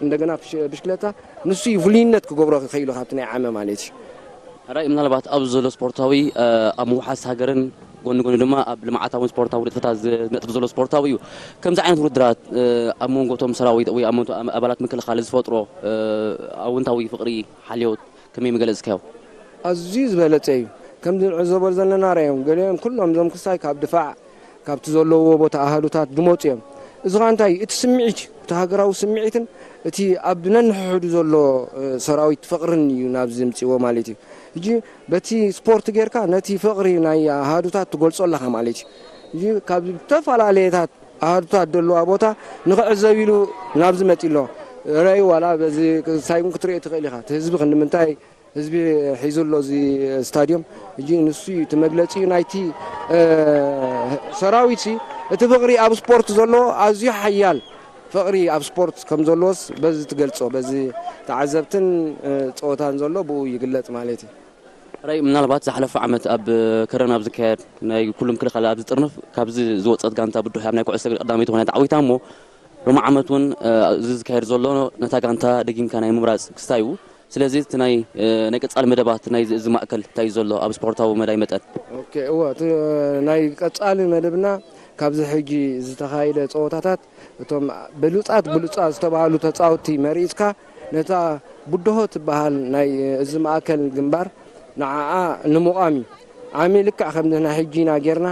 እንደገና ብሽክለታ ንሱ እዩ ፍሉይነት ክገብሮ ክኽኢሉ ካብቲ ናይ ዓመ ማለት እዩ። ራይ ምናልባት ኣብዚ ዘሎ ስፖርታዊ ኣብ ምውሓስ ሃገርን ጎኒ ጎኒ ድማ ኣብ ልምዓታውን ስፖርታዊ ንጥፈታት ዝነጥፍ ዘሎ ስፖርታዊ እዩ። ከምዚ ዓይነት ውድድራት ኣብ መንጎ እቶም ሰራዊት ወይ ኣብ መንጎ ኣባላት ምክልኻል ዝፈጥሮ ኣውንታዊ ፍቕሪ ሓልዮት ከመይ ምገለጽካዮ? ኣዝዩ ዝበለጸ እዩ። ከምዚ ንዕዘቦ ዘለና ራዮም ገሊኦም ኩሎም እዞም ክሳይ ካብ ድፋዕ ካብቲ ዘለውዎ ቦታ ኣሃዱታት ዝመፁ እዮም። እዚ ኸዓ እንታይ እዩ? እቲ ስምዒት እዩ። እቲ ሃገራዊ ስምዒትን እቲ ኣብ ነንሕሕዱ ዘሎ ሰራዊት ፍቕርን እዩ ናብዚ ምፅእዎ ማለት እዩ። ሕጂ በቲ ስፖርት ጌርካ ነቲ ፍቕሪ ናይ ኣሃዱታት ትገልፆ ኣለኻ ማለት እዩ። ሕጂ ካብ ዝተፈላለየታት ኣሃዱታት ዘለዋ ቦታ ንኽዕዘብ ኢሉ ናብዚ መፂ ኣሎ። ረይ ዋላ በዚ ሳይን ክትሪኦ ትኽእል ኢኻ። እቲ ህዝቢ ክንዲ ምንታይ ህዝቢ ሒዙ ኣሎ እዚ ስታድዮም። ሕጂ ንሱ እዩ እቲ መግለፂ ናይቲ ሰራዊት ሲ እቲ ፍቕሪ ኣብ ስፖርት ዘለዎ ኣዝዩ ሓያል ፍቕሪ ኣብ ስፖርት ከም ዘለዎስ በዚ ትገልፆ በዚ ተዓዘብትን ፀወታን ዘሎ ብኡ ይግለፅ ማለት እዩ። ራይ ምናልባት ዝሓለፈ ዓመት ኣብ ከረን ኣብ ዝካየድ ናይ ኩሉ ምክልኻል ኣብ ዝጥርንፍ ካብዚ ዝወፀት ጋንታ ብድሆ ኣብ ናይ ኩዕሶ እግሪ ቀዳመይቲ ኮይና ተዓዊታ እሞ ሎሚ ዓመት እውን እዚ ዝካየድ ዘሎ ነታ ጋንታ ደጊምካ ናይ ምምራፅ ክስታይ እዩ። ስለዚ እቲ ናይ ናይ ቀፃሊ መደባት ናይ እዚ ማእከል እንታይ እዩ ዘሎ ኣብ ስፖርታዊ መዳይ መጠን? ኦኬ እወ እቲ ናይ ቀፃሊ መደብና ካብዚ ሕጂ ዝተኻየደ ፀወታታት እቶም ብሉፃት ብሉፃት ዝተባሃሉ ተፃወትቲ መሪፅካ ነታ ብድሆ ትበሃል ናይ እዚ ማእከል ግንባር ንዓኣ ንምቋም እዩ። ዓሚ ልክዕ ከምዚ ናይ ሕጂና ጌርና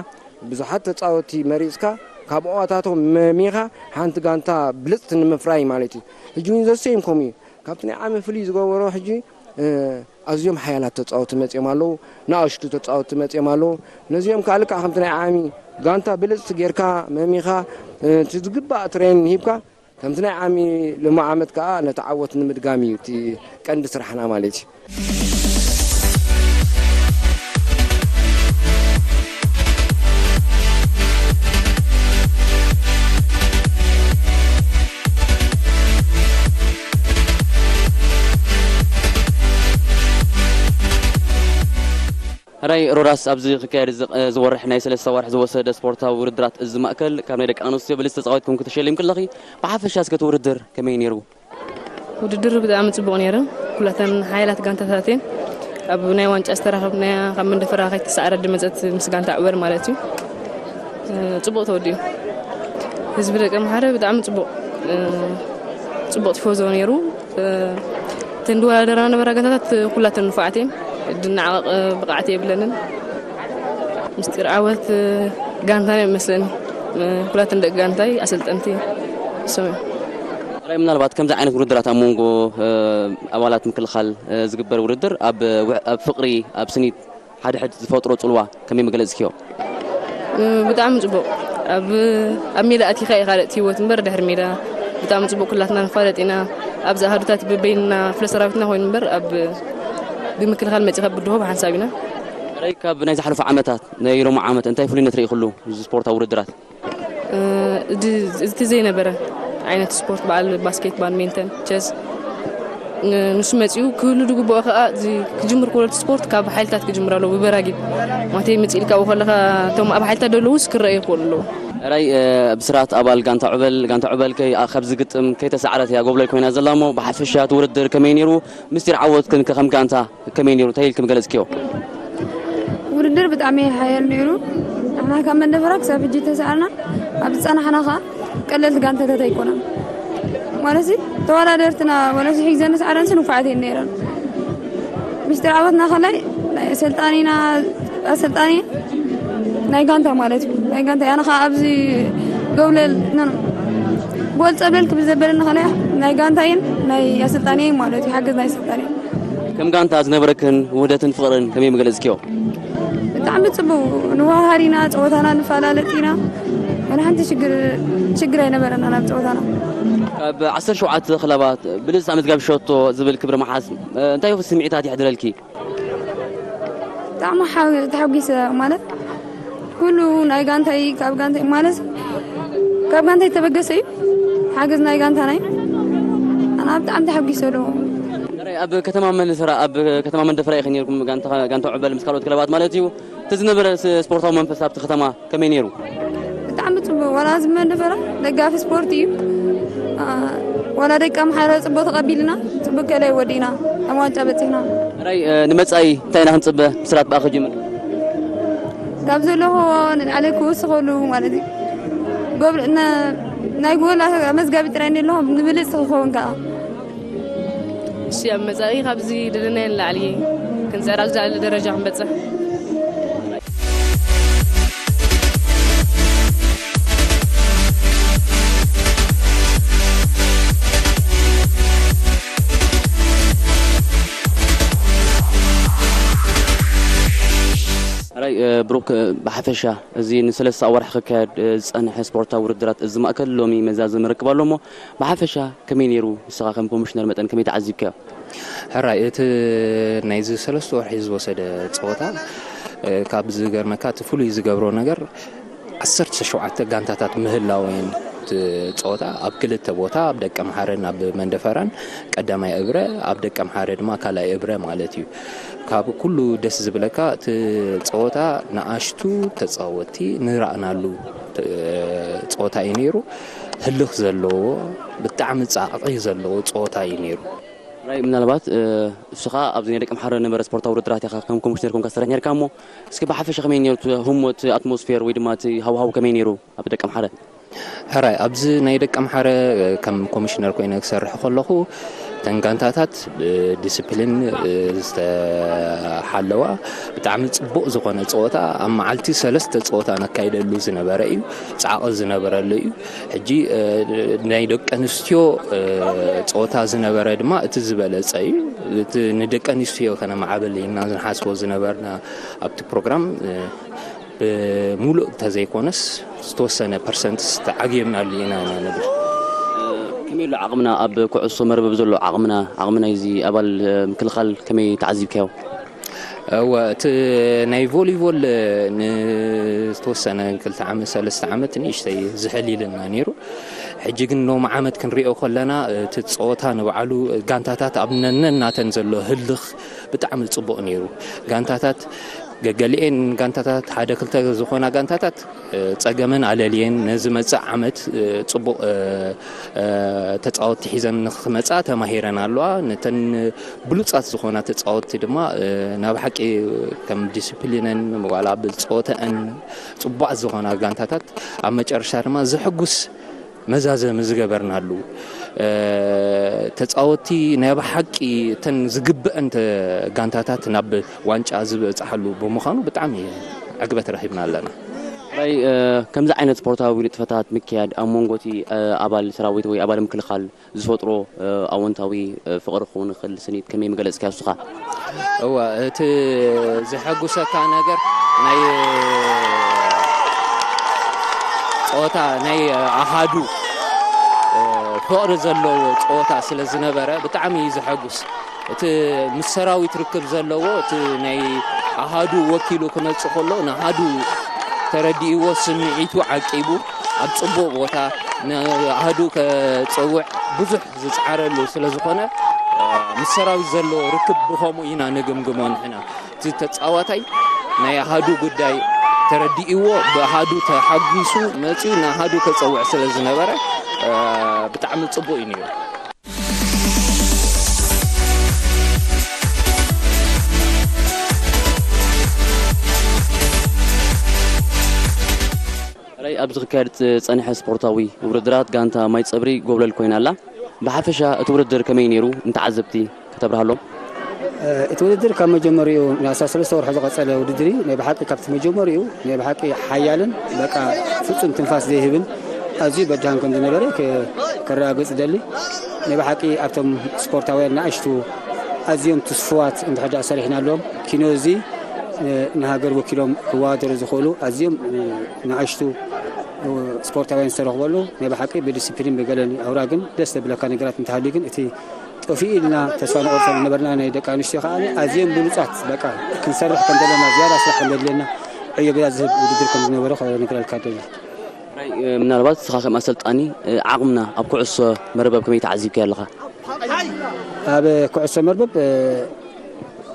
ብዙሓት ተፃወትቲ መሪፅካ ካብኦታቶም መሚኻ ሓንቲ ጋንታ ብልፅቲ ንምፍራይ ማለት እዩ። ሕጂ እውን ዘሰይም ከምኡ እዩ። ካብቲ ናይ ዓሚ ፍልይ ዝገበሮ ሕጂ ኣዝዮም ሓያላት ተፃወቲ መፅኦም ኣለዉ። ንኣሽቱ ተፃወቲ መፅኦም ኣለዉ። ነዚኦም ከዓ ልክዕ ከምቲ ናይ ዓሚ ጋንታ ብልፅቲ ጌርካ መሚኻ እቲ ዝግባእ ትሬን ሂብካ ከምቲ ናይ ዓሚ ሎሚ ዓመት ከዓ ነቲ ዓወት ንምድጋም እዩ እቲ ቀንዲ ስራሕና ማለት እዩ። ሕራይ ሮዳስ ኣብዚ ክካየድ ዝወርሕ ናይ ሰለስተ ወርሒ ዝወሰደ ስፖርታዊ ውድድራት እዚ ማእከል ካብ ናይ ደቂ ኣንስትዮ ብልጽቲ ተጻዋቲት ኮንኪ ተሸሊምኪ ኣለኺ። ብሓፈሻ እስከ እቲ ውድድር ከመይ ነይሩ? ውድድር ብጣዕሚ ጽቡቕ ነይሩ። ኩላተን ሓያላት ጋንታታት እየን። ኣብ ናይ ዋንጫ ዝተራኸብናያ ካብ መንደፈራ ከይተሳዕረት ዝመጸት ምስ ጋንታ ዕወር ማለት እዩ። ጽቡቕ ተወዲኡ። ህዝቢ ደቂ ኣምሓረ ብጣዕሚ ጽቡቕ ጽቡቕ ቲፎዞ ነይሩ። እ፣ እተን ድወዳደራ ነበራ ጋንታታት ኩላተን ንፉዓት እየን። ድነዓቐቕ ብቕዓት የብለንን። ምስጢር ዓወት ጋንታና ይመስለኒ። ኩላተን ደቂ ጋንታይ ኣሰልጠንቲ እሶም እዮም። ራይ ምናልባት ከምዚ ዓይነት ውድድራት ኣብ መንጎ እ፣ ኣባላት ምክልኻል እ፣ ዝግበር ውድድር ኣብ ውዕ- ኣብ ፍቕሪ ኣብ ስኒት ሓደ ሕድ ዝፈጥሮ ጽልዋ ከመይ መግለጽክዮ? ብጣዕሚ ጽቡቕ። ኣብ ኣብ ሜዳ ኣቲኻ ኢኻ ርእቲ ህይወት እምበር ድሕሪ ሜዳ ብጣዕሚ ጽቡቕ፣ ኩላትና ንፋለጥ ኢና። ኣብዚ ኣሃዱታት ብበይንና ክፍለ ሰራዊትና ኮይኑ እምበር ኣብ ብምክልኻል መጺኻ ብድሆ ብሓንሳብ ኢና። ራይ ካብ ናይ ዝሓለፉ ዓመታት ናይ ሎሚ ዓመት እንታይ ፍሉይነት ርኢኽሉ እዚ ስፖርታዊ ውድድራት? እቲ ዘይነበረ ዓይነት ስፖርት በዓል ባስኬት፣ ባድሜንተን፣ ቸስ ንሱ መፂኡ ክህሉ ዝግብኦ ከዓ እዚ ክጅምር ከሎ እቲ ስፖርት ካብ ሓይልታት ክጅምር ኣለዎ። ብበራጊድ ማተይ መፂእ ኢልካ ከለካ እቶም ኣብ ሓይልታት ዘለውስ ክረኣዩ ይኽእሉ ኣለዉ። ራይ ብስራት ኣባል ጋንታ ዑበል ጋንታ ዑበል ከይ ካብዚ ግጥም ከይተሳዕረት እያ ጎብለል ኮይና ዘላ እሞ ብሓፈሻ እቲ ውድድር ከመይ ነይሩ? ምስጢር ዓወት ክንከ ከም ጋንታ ከመይ ነይሩ እንታይ ኢልክም ገለጽክዮ? ውድድር ብጣዕሚ ሓያል ነይሩ። ንሕና ካብ መንደፈራ ክሳብ ሕጂ ተሰኣልና ኣብ ዝጸናሕና ኸዓ ቀለልቲ ጋንታታት ኣይኮነን። ማለት ተወዳደርትና ወላ ሽሕ ግዜ ንስዓረንሲ ንፉዓት እየን ነይረን። ምስጢር ዓወትና ኸላይ ናይ ኣሰልጣኒና ኣሰልጣኒ ናይ ጋንታ ማለት እዩ። ናይ ጋንታ ያነ ኸዓ ኣብዚ ገብለል ኖ ኖ ጎል ጸብለል ክብል ዘበለኒ ኸላይ ናይ ጋንታይን ናይ ኣሰልጣኒይን ማለት እዩ። ሓገዝ ናይ ኣሰልጣኒ ከም ጋንታ ዝነበረክን ውህደትን ፍቕርን ከመይ ምገለጽክዮ? ብጣዕሚ ጽቡቕ ንወሃሃር ኢና፣ ጸወታና ንፈላለጥ ኢና። ወላ ሓንቲ ሽግር ሽግር ኣይነበረና ናብ ጸወታና። ካብ ዓሰርተ ሸውዓተ ክለባት ብልጽቲ ኣመዝጋቢ ሸቶ ዝብል ክብሪ መሓዝ እንታይ ይኹን ስምዒታት የሕድረልኪ? ብጣዕሚ ሓ- ተሓጒሰ ማለት ኩሉ ናይ ጋንታይ ካብ ጋንታይ ማለት ካብ ጋንታይ ተበገሰ እዩ ሓገዝ ናይ ጋንታና እዩ። ኣና ብጣዕሚ ተሓጒሰ ዶ ኣብ ከተማ መንደፈራ ኣብ ከተማ መንደፈራ ኢኸ ነርኩም ጋንታ ጋንታ ዑበል ምስ ካልኦት ክለባት ማለት እዩ እቲ ዝነበረ ስ- ስፖርታዊ መንፈስ ኣብቲ ከተማ ከመይ ነይሩ? ብጣዕሚ ፅቡቅ ዋላ እዚ መንደፈራ ደጋፊ ስፖርት እዩ። አ፣ ዋላ ደቂ ኣምሓራ ፅቡቅ ተቐቢልና ፅቡቅ ከላይ ወዲና ኣብ ዋንጫ በፂሕና። ራይ ንመፃኢ እንታይ ኢና ክንፅበ ብስራት ብኣ ክጅምር? ካብ ዘለኹዎ ንላዕሊ ክውስኸሉ ማለት እዩ። ጎብል ነ- ናይ ጎል ኣመዝጋቢ ጥራይ እንደ ኣለኹ ንብልፅ ክኸውን ከዓ እሺ ኣብ መጻኢ ካብዚ ደለናዮ ንላዕሊ ክንጽዕር ኣብ ዝለዓለ ደረጃ ክንበጽሕ ራይ ብሩክ ብሓፈሻ እዚ ንሰለስተ ኣዋርሕ ክካየድ ዝጸንሐ ስፖርታዊ ውድድራት እዚ ማእከል ሎሚ መዛዘሚ ርክብ ኣሎ እሞ ብሓፈሻ ከመይ ነይሩ? ንስኻ ከም ኮሚሽነር መጠን ከመይ ተዓዚብካዮ? ሕራይ እቲ ናይዚ ሰለስተ ወርሒ ዝወሰደ ፀወታ ካብ ዝገርመካ እቲ ፍሉይ ዝገብሮ ነገር ዓሰርተ ሸውዓተ ጋንታታት ምህላወን እቲ ፀወታ ኣብ ክልተ ቦታ ኣብ ደቀምሓረን ኣብ መንደፈራን ቀዳማይ እብረ ኣብ ደቀምሓረ ድማ ካልኣይ እብረ ማለት እዩ ካብ ኩሉ ደስ ዝብለካ እቲ ፀወታ ንኣሽቱ ተፃወቲ ንረኣናሉ ፀወታ እዩ ነይሩ ህልኽ ዘለዎ ብጣዕሚ ፃዕቒ ዘለዎ ፀወታ እዩ ነይሩ ራይ ምናልባት እስኻ ኣብዚ ናይ ደቂ ኣምሓረ ነበረ ስፖርታዊ ውድድራት ኢኻ ከም ኮሚሽነር ኮንካ ትሰርሕ ነርካ እሞ እስኪ ብሓፈሻ ከመይ ነይሩ እቲ ህሞት ኣትሞስፌር ወይ ድማ እቲ ሃዋሃው ከመይ ነይሩ ኣብ ደቂ ኣምሓረ ሕራይ ኣብዚ ናይ ደቂ ኣምሓረ ከም ኮሚሽነር ኮይነ ክሰርሕ ከለኹ እተን ጋንታታት ብዲስፕሊን ዝተሓለዋ ብጣዕሚ ፅቡቕ ዝኾነ ፀወታ ኣብ መዓልቲ ሰለስተ ፀወታ ነካይደሉ ዝነበረ እዩ ፃዕቒ ዝነበረሉ እዩ ሕጂ ናይ ደቂ ኣንስትዮ ፀወታ ዝነበረ ድማ እቲ ዝበለፀ እዩ። እቲ ንደቂ ኣንስትዮ ከነማዕብል ኢልና ንሓስቦ ዝነበርና ኣብቲ ፕሮግራም ብሙሉእ እንተዘይኮነስ ዝተወሰነ ፐርሰንትስ ተዓጊብናሉ ኢና ኢና ንብል። ከመይ ኣሎ ዓቕምና ኣብ ኩዕሶ መርበብ ዘሎ ዓቕምና ዓቕሚ ናይዚ ኣባል ምክልኻል ከመይ ተዓዚብካዮ? እወ እቲ ናይ ቮሊቮል ንዝተወሰነ ክልተ ዓመት ሰለስተ ዓመት ንእሽተይ ዝሕል ኢልና ነይሩ ሕጂ ግን ሎም ዓመት ክንሪኦ ከለና እቲ ፀወታ ንባዕሉ ጋንታታት ኣብ ነነናተን ዘሎ ህልኽ ብጣዕሚ ፅቡቕ ነይሩ ጋንታታት ገገሊኤን ጋንታታት ሓደ ክልተ ዝኾና ጋንታታት ፀገመን ኣለልየን ነዚ መፅእ ዓመት ፅቡቕ ተፃወቲ ሒዘን ንክመፃ ተማሂረን ኣለዋ ነተን ብሉፃት ዝኾና ተፃወቲ ድማ ናብ ሓቂ ከም ዲስፕሊነን ዋላ ብፀወተአን ፅቡዓት ዝኾና ጋንታታት ኣብ መጨረሻ ድማ ዘሐጉስ መዛዘሚ ዝገበርናሉ፣ ተፃወትቲ ናይ ብሓቂ እተን ዝግብአን ጋንታታት ናብ ዋንጫ ዝበፅሓሉ ብምዃኑ ብጣዕሚ ዕግበት ረኺብና ኣለና። ከምዚ ዓይነት ስፖርታዊ ንጥፈታት ምክያድ ኣብ መንጎ እቲ ኣባል ሰራዊት ወይ ኣባል ምክልኻል ዝፈጥሮ ኣወንታዊ ፍቕሪ ክኸውን ይኽእል ስኒት ከመይ ምገለፅካዮ ንስኻ? እወ እቲ ዘሐጉሰካ ነገር ናይ ፀወታ ናይ ኣሃዱ ፍቕሪ ዘለዎ ፀወታ ስለ ዝነበረ ብጣዕሚ እዩ ዘሐጉስ። እቲ ምስ ሰራዊት ርክብ ዘለዎ እቲ ናይ ኣሃዱ ወኪሉ ክመፅእ ከሎ ንኣሃዱ ተረዲእዎ ስምዒቱ ዓቂቡ ኣብ ፅቡቕ ቦታ ንኣሃዱ ከፀውዕ ብዙሕ ዝፀዓረሉ ስለ ዝኾነ ምስ ሰራዊት ዘሎ ርክብ ብኸምኡ ኢና ንግምግሞ ንሕና። እቲ ተፃዋታይ ናይ ኣሃዱ ጉዳይ ተረዲእዎ ብኣሃዱ ተሓጒሱ መፂኡ ንኣሃዱ ከፀውዕ ስለ ዝነበረ ብጣዕሚ ፅቡቕ እዩ ነይሩ። ራይ ኣብዚ ክካየድ ዝፀንሐ ስፖርታዊ ውድድራት ጋንታ ማይ ፀብሪ ጎብለል ኮይና ኣላ። ብሓፈሻ እቲ ውድድር ከመይ ነይሩ ንተዓዘብቲ ከተብርሃሎም? እቲ ውድድር ካብ መጀመሪኡ ንኣስራ ሰለስተ ወርሒ ዝቐፀለ ውድድር እዩ። ናይ ብሓቂ ካብቲ መጀመሪኡ ናይ ብሓቂ ሓያልን በቃ ፍፁም ትንፋስ ዘይህብን ኣዝዩ በዳህን ከም ዝነበረ ከረጋግፅ ደሊ። ናይ ብሓቂ ኣብቶም ስፖርታውያን ንኣሽቱ ኣዝዮም ትስፉዋት እንድሕር ደኣ ሰሪሕና ኣለዎም ኪኖ እዚ ንሃገር ወኪሎም ክወዳደሩ ዝኽእሉ ኣዝዮም ንኣሽቱ ስፖርታውያን ዝተረኽበሉ ናይ ብሓቂ ብዲስፕሊን ብገለን ኣውራ ግን ደስ ዘብለካ ነገራት እንተሃልዩ ግን እቲ ጠፊኡ ኢልና ተስፋ ንቆርጾ ዝነበርና ናይ ደቂ ኣንስትዮ ከዓ ኣዝዮም ብሉጻት በቃ ክንሰርሕ ከም ዘለና ዝያዳ ስራሕ ከም ዘድልየና ዕዮ ገዛ ዝህብ ውድድር ከም ዝነበረ ክነግረልካ ደሊ። ምናልባት ንስኻ ከም ኣሰልጣኒ ዓቕምና ኣብ ኩዕሶ መርበብ ከመይ ተዓዚብካዮ ኣለኻ? ኣብ ኩዕሶ መርበብ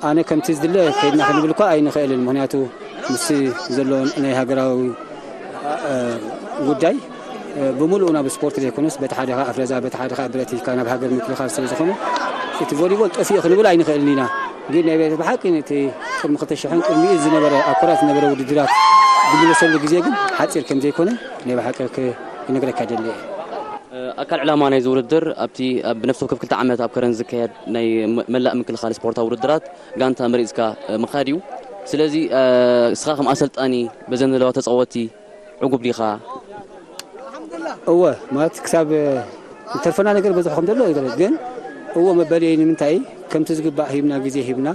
ኣነ ከምቲ ዝድለ ከይድና ክንብል እኳ ኣይንኽእልን። ምኽንያቱ ምስ ዘሎ ናይ ሃገራዊ ጉዳይ ብምሉኡ ናብ ስፖርት ዘይኮነስ በቲ ሓደ ከዓ ኣፍረዛ በቲ ሓደ ከዓ ብረት ኢልካ ናብ ሃገር ምክልኻል ስለ ዝኾነ እቲ ቮሊቦል ጠፊኡ ክንብል ኣይንኽእልን ኢና። ግን ናይ ብሓቂ ነቲ ቅድሚ ክልተ ሽሕን ቅድሚኡ ዝነበረ ኣብ ኮራት ዝነበረ ውድድራት ዝምለሰሉ ግዜ ግን ሓፂር ከም ዘይኮነ ናይ ብሓቂ ክነግረካ ደሊ እየ። ኣካል ዕላማ ናይዚ ውድድር ኣብቲ ብነፍሲ ወከፍ ክልተ ዓመት ኣብ ከረን ዝካየድ ናይ መላእ ምክልኻል ስፖርታዊ ውድድራት ጋንታ መሪፅካ ምኻድ እዩ። ስለዚ እስኻ ከም ኣሰልጣኒ በዘን ዘለዋ ተፃወቲ ዕጉብ ዲኻ? እወ ማለት ክሳብ ዝተርፈና ነገር በዝሑ ከም ዘሎ ግን እዎ መበልየይ ንምንታይ ከምቲ ዝግባእ ሂብና ግዜ ሂብና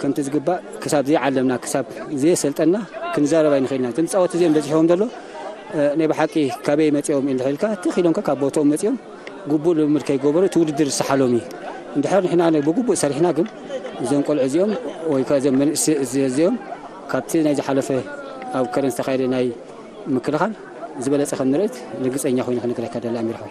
ከምቲ ዝግባእ ክሳብ ዘይዓለምና ክሳብ ዘየሰልጠና ክንዛረብ ኣይንኽእልና። እዞም ተፃወቲ እዚኦም በዚሕዎም ዘሎ ናይ ብሓቂ ካበይ መፂኦም እንድሕር ኢልካ ትኽ ኢሎም ካብ ቦትኦም መፂኦም ግቡእ ልምምድ ከይገበሩ እቲ ውድድር ዝሰሓሎም እዩ። እንድሕር ንሕና ብግቡእ ሰሪሕና ግን እዞም ቆልዑ እዚኦም ወይ ከዓ እዞም መንእሰይ እዚኦም ካብቲ ናይ ዝሓለፈ ኣብ ከረን ዝተኻየደ ናይ ምክልኻል ዝበለፀ ከም ንርእት ርግፀኛ ኮይኑ ክንግረካ ደላ ኣሚርሖ።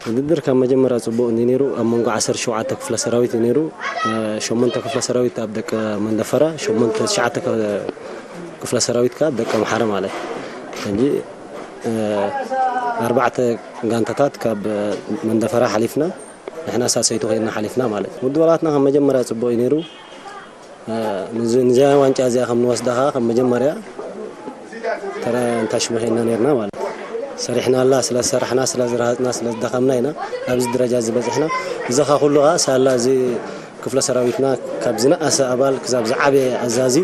ውድድር ካብ መጀመርያ ፅቡቕ እንዲ ነይሩ ኣብ መንጎ ዓሰርተ ሸውዓተ ክፍለ ሰራዊት እዩ ነይሩ። ሸሞንተ ክፍለ ሰራዊት ኣብ ደቂ መንደፈራ ሸሞንተ ትሽዓተ ክፍለ ሰራዊት ከዓ ደቂ ኣምሓረ ማለት ሕጂ ኣርባዕተ ጋንታታት ካብ መንደፈራ ሓሊፍና ንሕና ሳሰይቱ ኮይና ሓሊፍና ማለት ውድድራትና ካብ መጀመርያ ፅቡቕ እዩ ነይሩ። ንዚኣ ዋንጫ እዚኣ ከም ንወስዳ ከዓ ከም መጀመርያ ተራ እንታሽመ ኮይና ነርና ማለት ሰሪሕናላ ስለ ዝሰራሕና ስለ ዝረሃፅና ስለ ዝደኸምና ኢና ኣብዚ ደረጃ ዝበፅሕና። እዚ ከዓ ኩሉ ከዓ ሳላ እዚ ክፍለ ሰራዊትና ካብ ዝነኣሰ ኣባል ክሳብ ዝዓበየ ኣዛዚ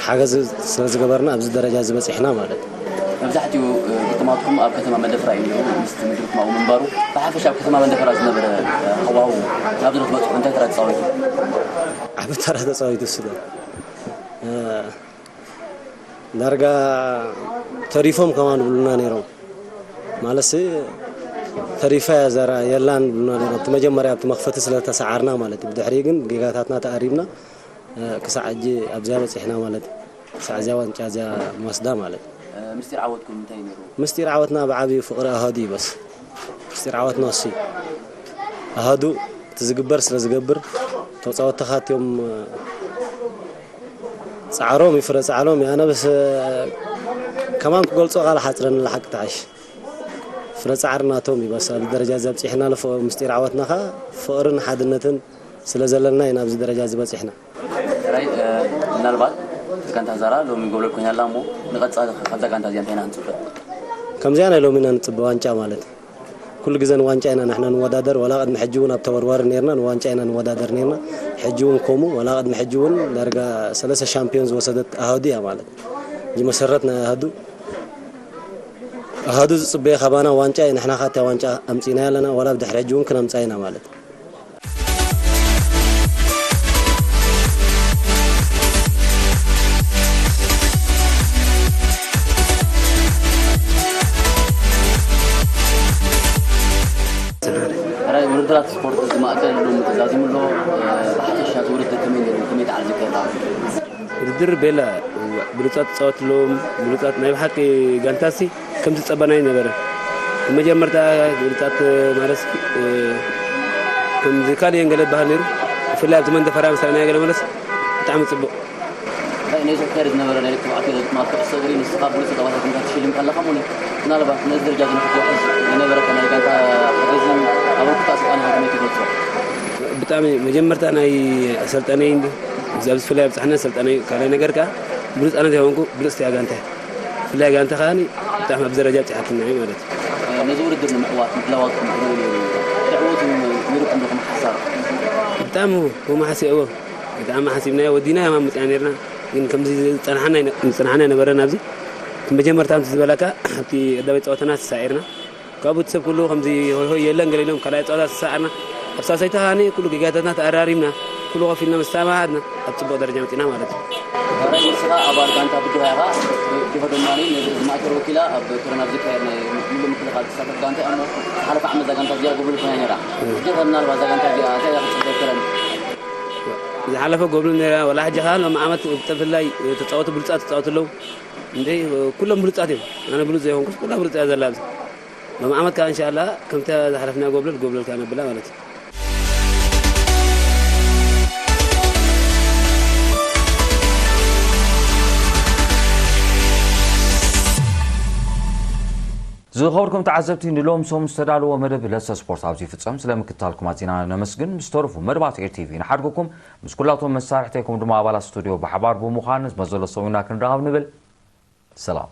ሓገዝ ስለ ዝገበርና ኣብዚ ደረጃ ዝበፅሕና ማለት እዩ። መብዛሕትኡ ግጥማትኩም ኣብ ከተማ መደፍራ እዩ ነይሩ። ምስቲ ምድሪ ኩማኡ ምንባሩ ብሓፈሻ ኣብ ከተማ መደፍራ ዝነበረ ሃዋሁ ናብ ዝረትበፅሑ እንታይ ተራ ተፃወቱ? ዓቢ ተራ ተፃዊቱ እሱ ዶ ዳርጋ ተሪፎም ከማን ብሉና ነይሮም ማለትሲ ተሪፋ እያ ዘራ የላን ብሉና ነይሮም። እቲ መጀመርያ ኣብቲ መኽፈቲ ስለ ተሰዓርና ማለት እዩ። ብድሕሪ ግን ጌጋታትና ተኣሪምና ክሳዕ ሕጂ ኣብዚኣ በፂሕና ማለት እዩ። ክሳዕ እዚኣ ዋንጫ እዚኣ ንወስዳ ማለት እዩ። ምስጢር ዓወትኩም እንታይ ነይሩ? ምስጢር ዓወትና ብዓብዩ ፍቕሪ ኣሃዱ እዩ በስ። ምስጢር ዓወትና እሱ እዩ። ኣሃዱ እቲ ዝግበር ስለ ዝገብር ተፃወትኻ እትዮም ፃዕሮም ይፍረ ፃዕሮም እዩ። ኣነ በስ ከማን ክገልፆ ቃል ሓፅረኒ ሓቂ ተዓሽ ፍረ ጻዕርናቶም እዩ በስ ኣብዚ ደረጃ ዘብጺሕና። ለፎ ምስጢር ዓወትና ኸኣ ፍቕርን ሓድነትን ስለ ዘለና ኢና ኣብዚ ደረጃ ዝበጺሕና። ራይ ምናልባት ጋንታ ዛራ ሎሚ ጎብለል ኮይና ኣላ እሞ ንቐጻሊ ካብዛ ጋንታ እዚኣ እንታይ ኢና ንጽበ? ከምዚኣ ናይ ሎሚና ንጽበ ዋንጫ ማለት ኩሉ ግዜ ንዋንጫ ኢና ንሕና ንወዳደር። ዋላ ቅድሚ ሕጂ እውን ኣብ ተወርዋሪ ነርና ንዋንጫ ኢና ንወዳደር ነርና። ሕጂ እውን ከምኡ ዋላ ቅድሚ ሕጂ እውን ዳርጋ ሰለስተ ሻምፒዮን ዝወሰደት ኣሃዱ እያ ማለት እዚ መሰረት ናይ ኣሃዱ ኣሃዱ ዝጽበየ ካባና ዋንጫ እዩ። ንሕና ካታ ዋንጫ ኣምጺና ኣለና ዋላ ብድሕሪ ሕጂ እውን ክነምጻ ኢና ማለት ራይ ውድድራት ስፖርት ዝማእከል ሎም ተዛዚሙ ኣሎ። ብሓፈሻ እቲ ውድድር ከመይ ነይሩ? ከመይ ተዓዚብካ? ውድድር ቤላ ብሉጻት ትጻወት ኣለዎም። ብሉጻት ናይ ብሓቂ ጋንታሲ ከም ዝጸበናይ ነበረ። መጀመርታ ብሉጻት ማለት ከም ዝካል የንገለ በሃል ነይሩ። ብፍላይ ኣብቲ መንደፈራ ምሳሌ ናይ ገለ መለስ ብጣዕሚ ጽቡቕ ነዚ ክካየድ ዝነበረ ናይ ደቂ ተባዕትዮ ማለት ኩዕሶ እግሪ ንስኻ ብሉጽ ተጻዋታይ ኮይንካ ትሽልም ከለኻ እሞ ምናልባት ነዚ ደረጃ እዚ ንክትወሕዝ ዝነበረካ ናይ ጋንታ ሓገዝን ኣበርክቶ ኣሰልጣኒኻ ከመይ ትገልጾ? ብጣዕሚ መጀመርታ ናይ ኣሰልጣነይ ኣብዚ ፍላይ ኣብፅሓና ኣሰልጣነይ ካልኣይ ነገር ከዓ ብሉፅ ኣነ ዘይኮንኩ ብሉፅ እያ ጋንታ ፍላይ ጋንታ ከዓ ብጣዕሚ ኣብዚ ደረጃ ኣብፅሓትና እዩ ማለት እዩ። ነዚ ውድድር ንምዕዋት ምድላዋትኩም ከመይ ነይሩ? ዕወት እውን ነይሩኩም ዶ ከም ሓሳብ? ብጣዕሚ ከምኡ ሓሲበዎ ብጣዕሚ ሓሲብናዮ ወዲና ያማ መፅና ነርና ግን ከምዚ ዝፀናሓና ኣይነ- ዝፀናሓና ኣይነበረን ኣብዚ እቲ መጀመርታ ከምዚ ዝበለካ ኣብቲ ቀዳማይ ፀወታና ተሳዒርና ካብኡ እቲ ሰብ ኩሉ ከምዚ ሆይ ሆይ የለን ገለ ኢሎም ካልኣይ ፀወታ ተሳዓርና ኣብ ሳልሳይቲ ከዓኒ ኩሉ ጌጋታትና ተኣራሪምና ኩሉ ኮፍ ኢልና ምስ ተሰማማዓትና ኣብ ፅቡቕ ደረጃ መፂና ማለት እዩ። ራይ ንስኻ ኣባል ጋንታ ብድሆ ኢኻ። ብድሆ ድማ ነዚ ማእከል ወኪላ ኣብ ከረን ኣብ ዝካየድ ናይ ምሉእ ምክልኻል ትሳተፍ ጋንታ እያ እሞ ዝሓለፈ ዓመት እዛ ጋንታ እዚኣ ጎብለል ኮይና ነይራ። ሕጂ ኸ ምናልባት እዛ ጋንታ እዚኣ እንታይ እያ ክትፅበ ከረን? ዝሓለፈ ጎብለል ነይራ ዋላ ሕጂ ከዓ ሎም ዓመት ብፍላይ ተፃወቱ ብሉፃት ተፃወቱ ኣለዉ እንደ ኩሎም ብሉፃት እዮም ኣነ ብሉፅ ዘይኮንኩስ ኩላ ብሉፅ እያ ዘላ ኣብዚ ሎም ዓመት ከዓ እንሻላ ከምቲ ዝሓለፍና ጎብለል ጎብለል ከዓ ነብላ ማለት እዩ። ዝኸበርኩም ተዓዘብቲ ንሎም ሰሙን ዝተዳለወ መደብ ለሰ ስፖርት ኣብዚ ይፍጸም። ስለ ምክትታልኩም ኣዚና ነመስግን። ምስ ተረፉ መደባት ኤር ቲቪ ንሓድግኩም ምስ ኩላቶም መሳርሕተይኩም ድማ ኣባላት ስቱዲዮ ብሓባር ብምዃን ዝመዘሎ ሰሙና ክንራኸብ ንብል። ሰላም።